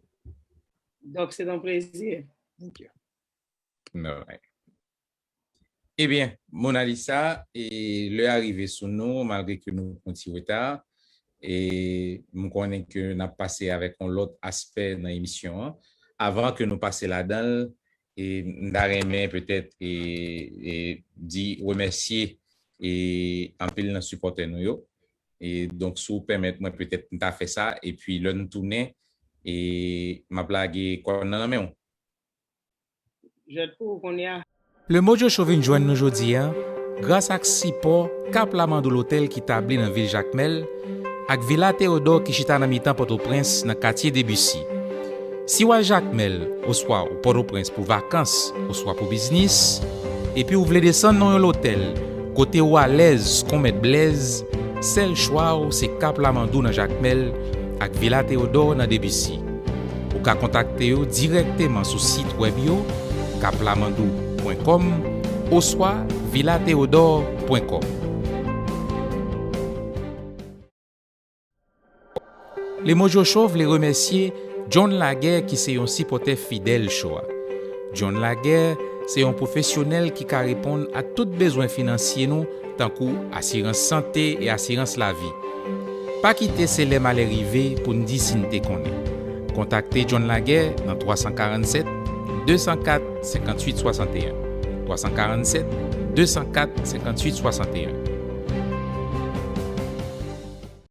Dòk, se yon plezi. Thank you. Alright. Ebyen, Monalisa, e lè a rive sou nou, malgre ke nou pran ti reta, e m konnen ke n ap pase avèk yon lòt aspè nan emisyon an. Avan ke nou pase ladan l, e m ta renmen petèt e, e di remèsye e anpil nan sipòtè nou yo. E donk, si w pèmèt mwen, petèt m ta fè sa, epi lè n tounen, e m ap lage kòn nan nan men w. Jwèt pou ou kounye a. Le Mojo Show vin jwenn nou jodi a gras ak sipò Kap Lamandou Lotèl ki tabli nan vil Jakmèl ak Vila Teyodò ki chita nan mitan Pòtoprens nan katye Debisi. Si w al Jakmèl oswa ou Pòtoprens pou vakans oswa pou biznis, epi w vle desann nan yon lotèl kote w alèz kon Mèt Blèz, sèl chwa w se Kap Lamandou nan Jakmèl ak Vila Teyodò nan Debisi. Ou ka kontakte yo dirèkteman sou sit wèb yo, kaplamandou pwen kòm oswa vilateyodò pwen kòm. Le Mojo Show vle remèsye John Laguerre ki se yon sipòtè fidèl show a. John Laguerre se yon pwofesyonèl ki ka reponn a tout bezwen finansye nou tankou asirans sante e asirans lavi. Pa kite se lè malè rive pou n di si n te konnen. Kontakte John Laguerre nan twa san karannsèt, de san kat, senkantuit swasanteyen, twa san karannsèt, de san kat, senkantuit swasanteyen,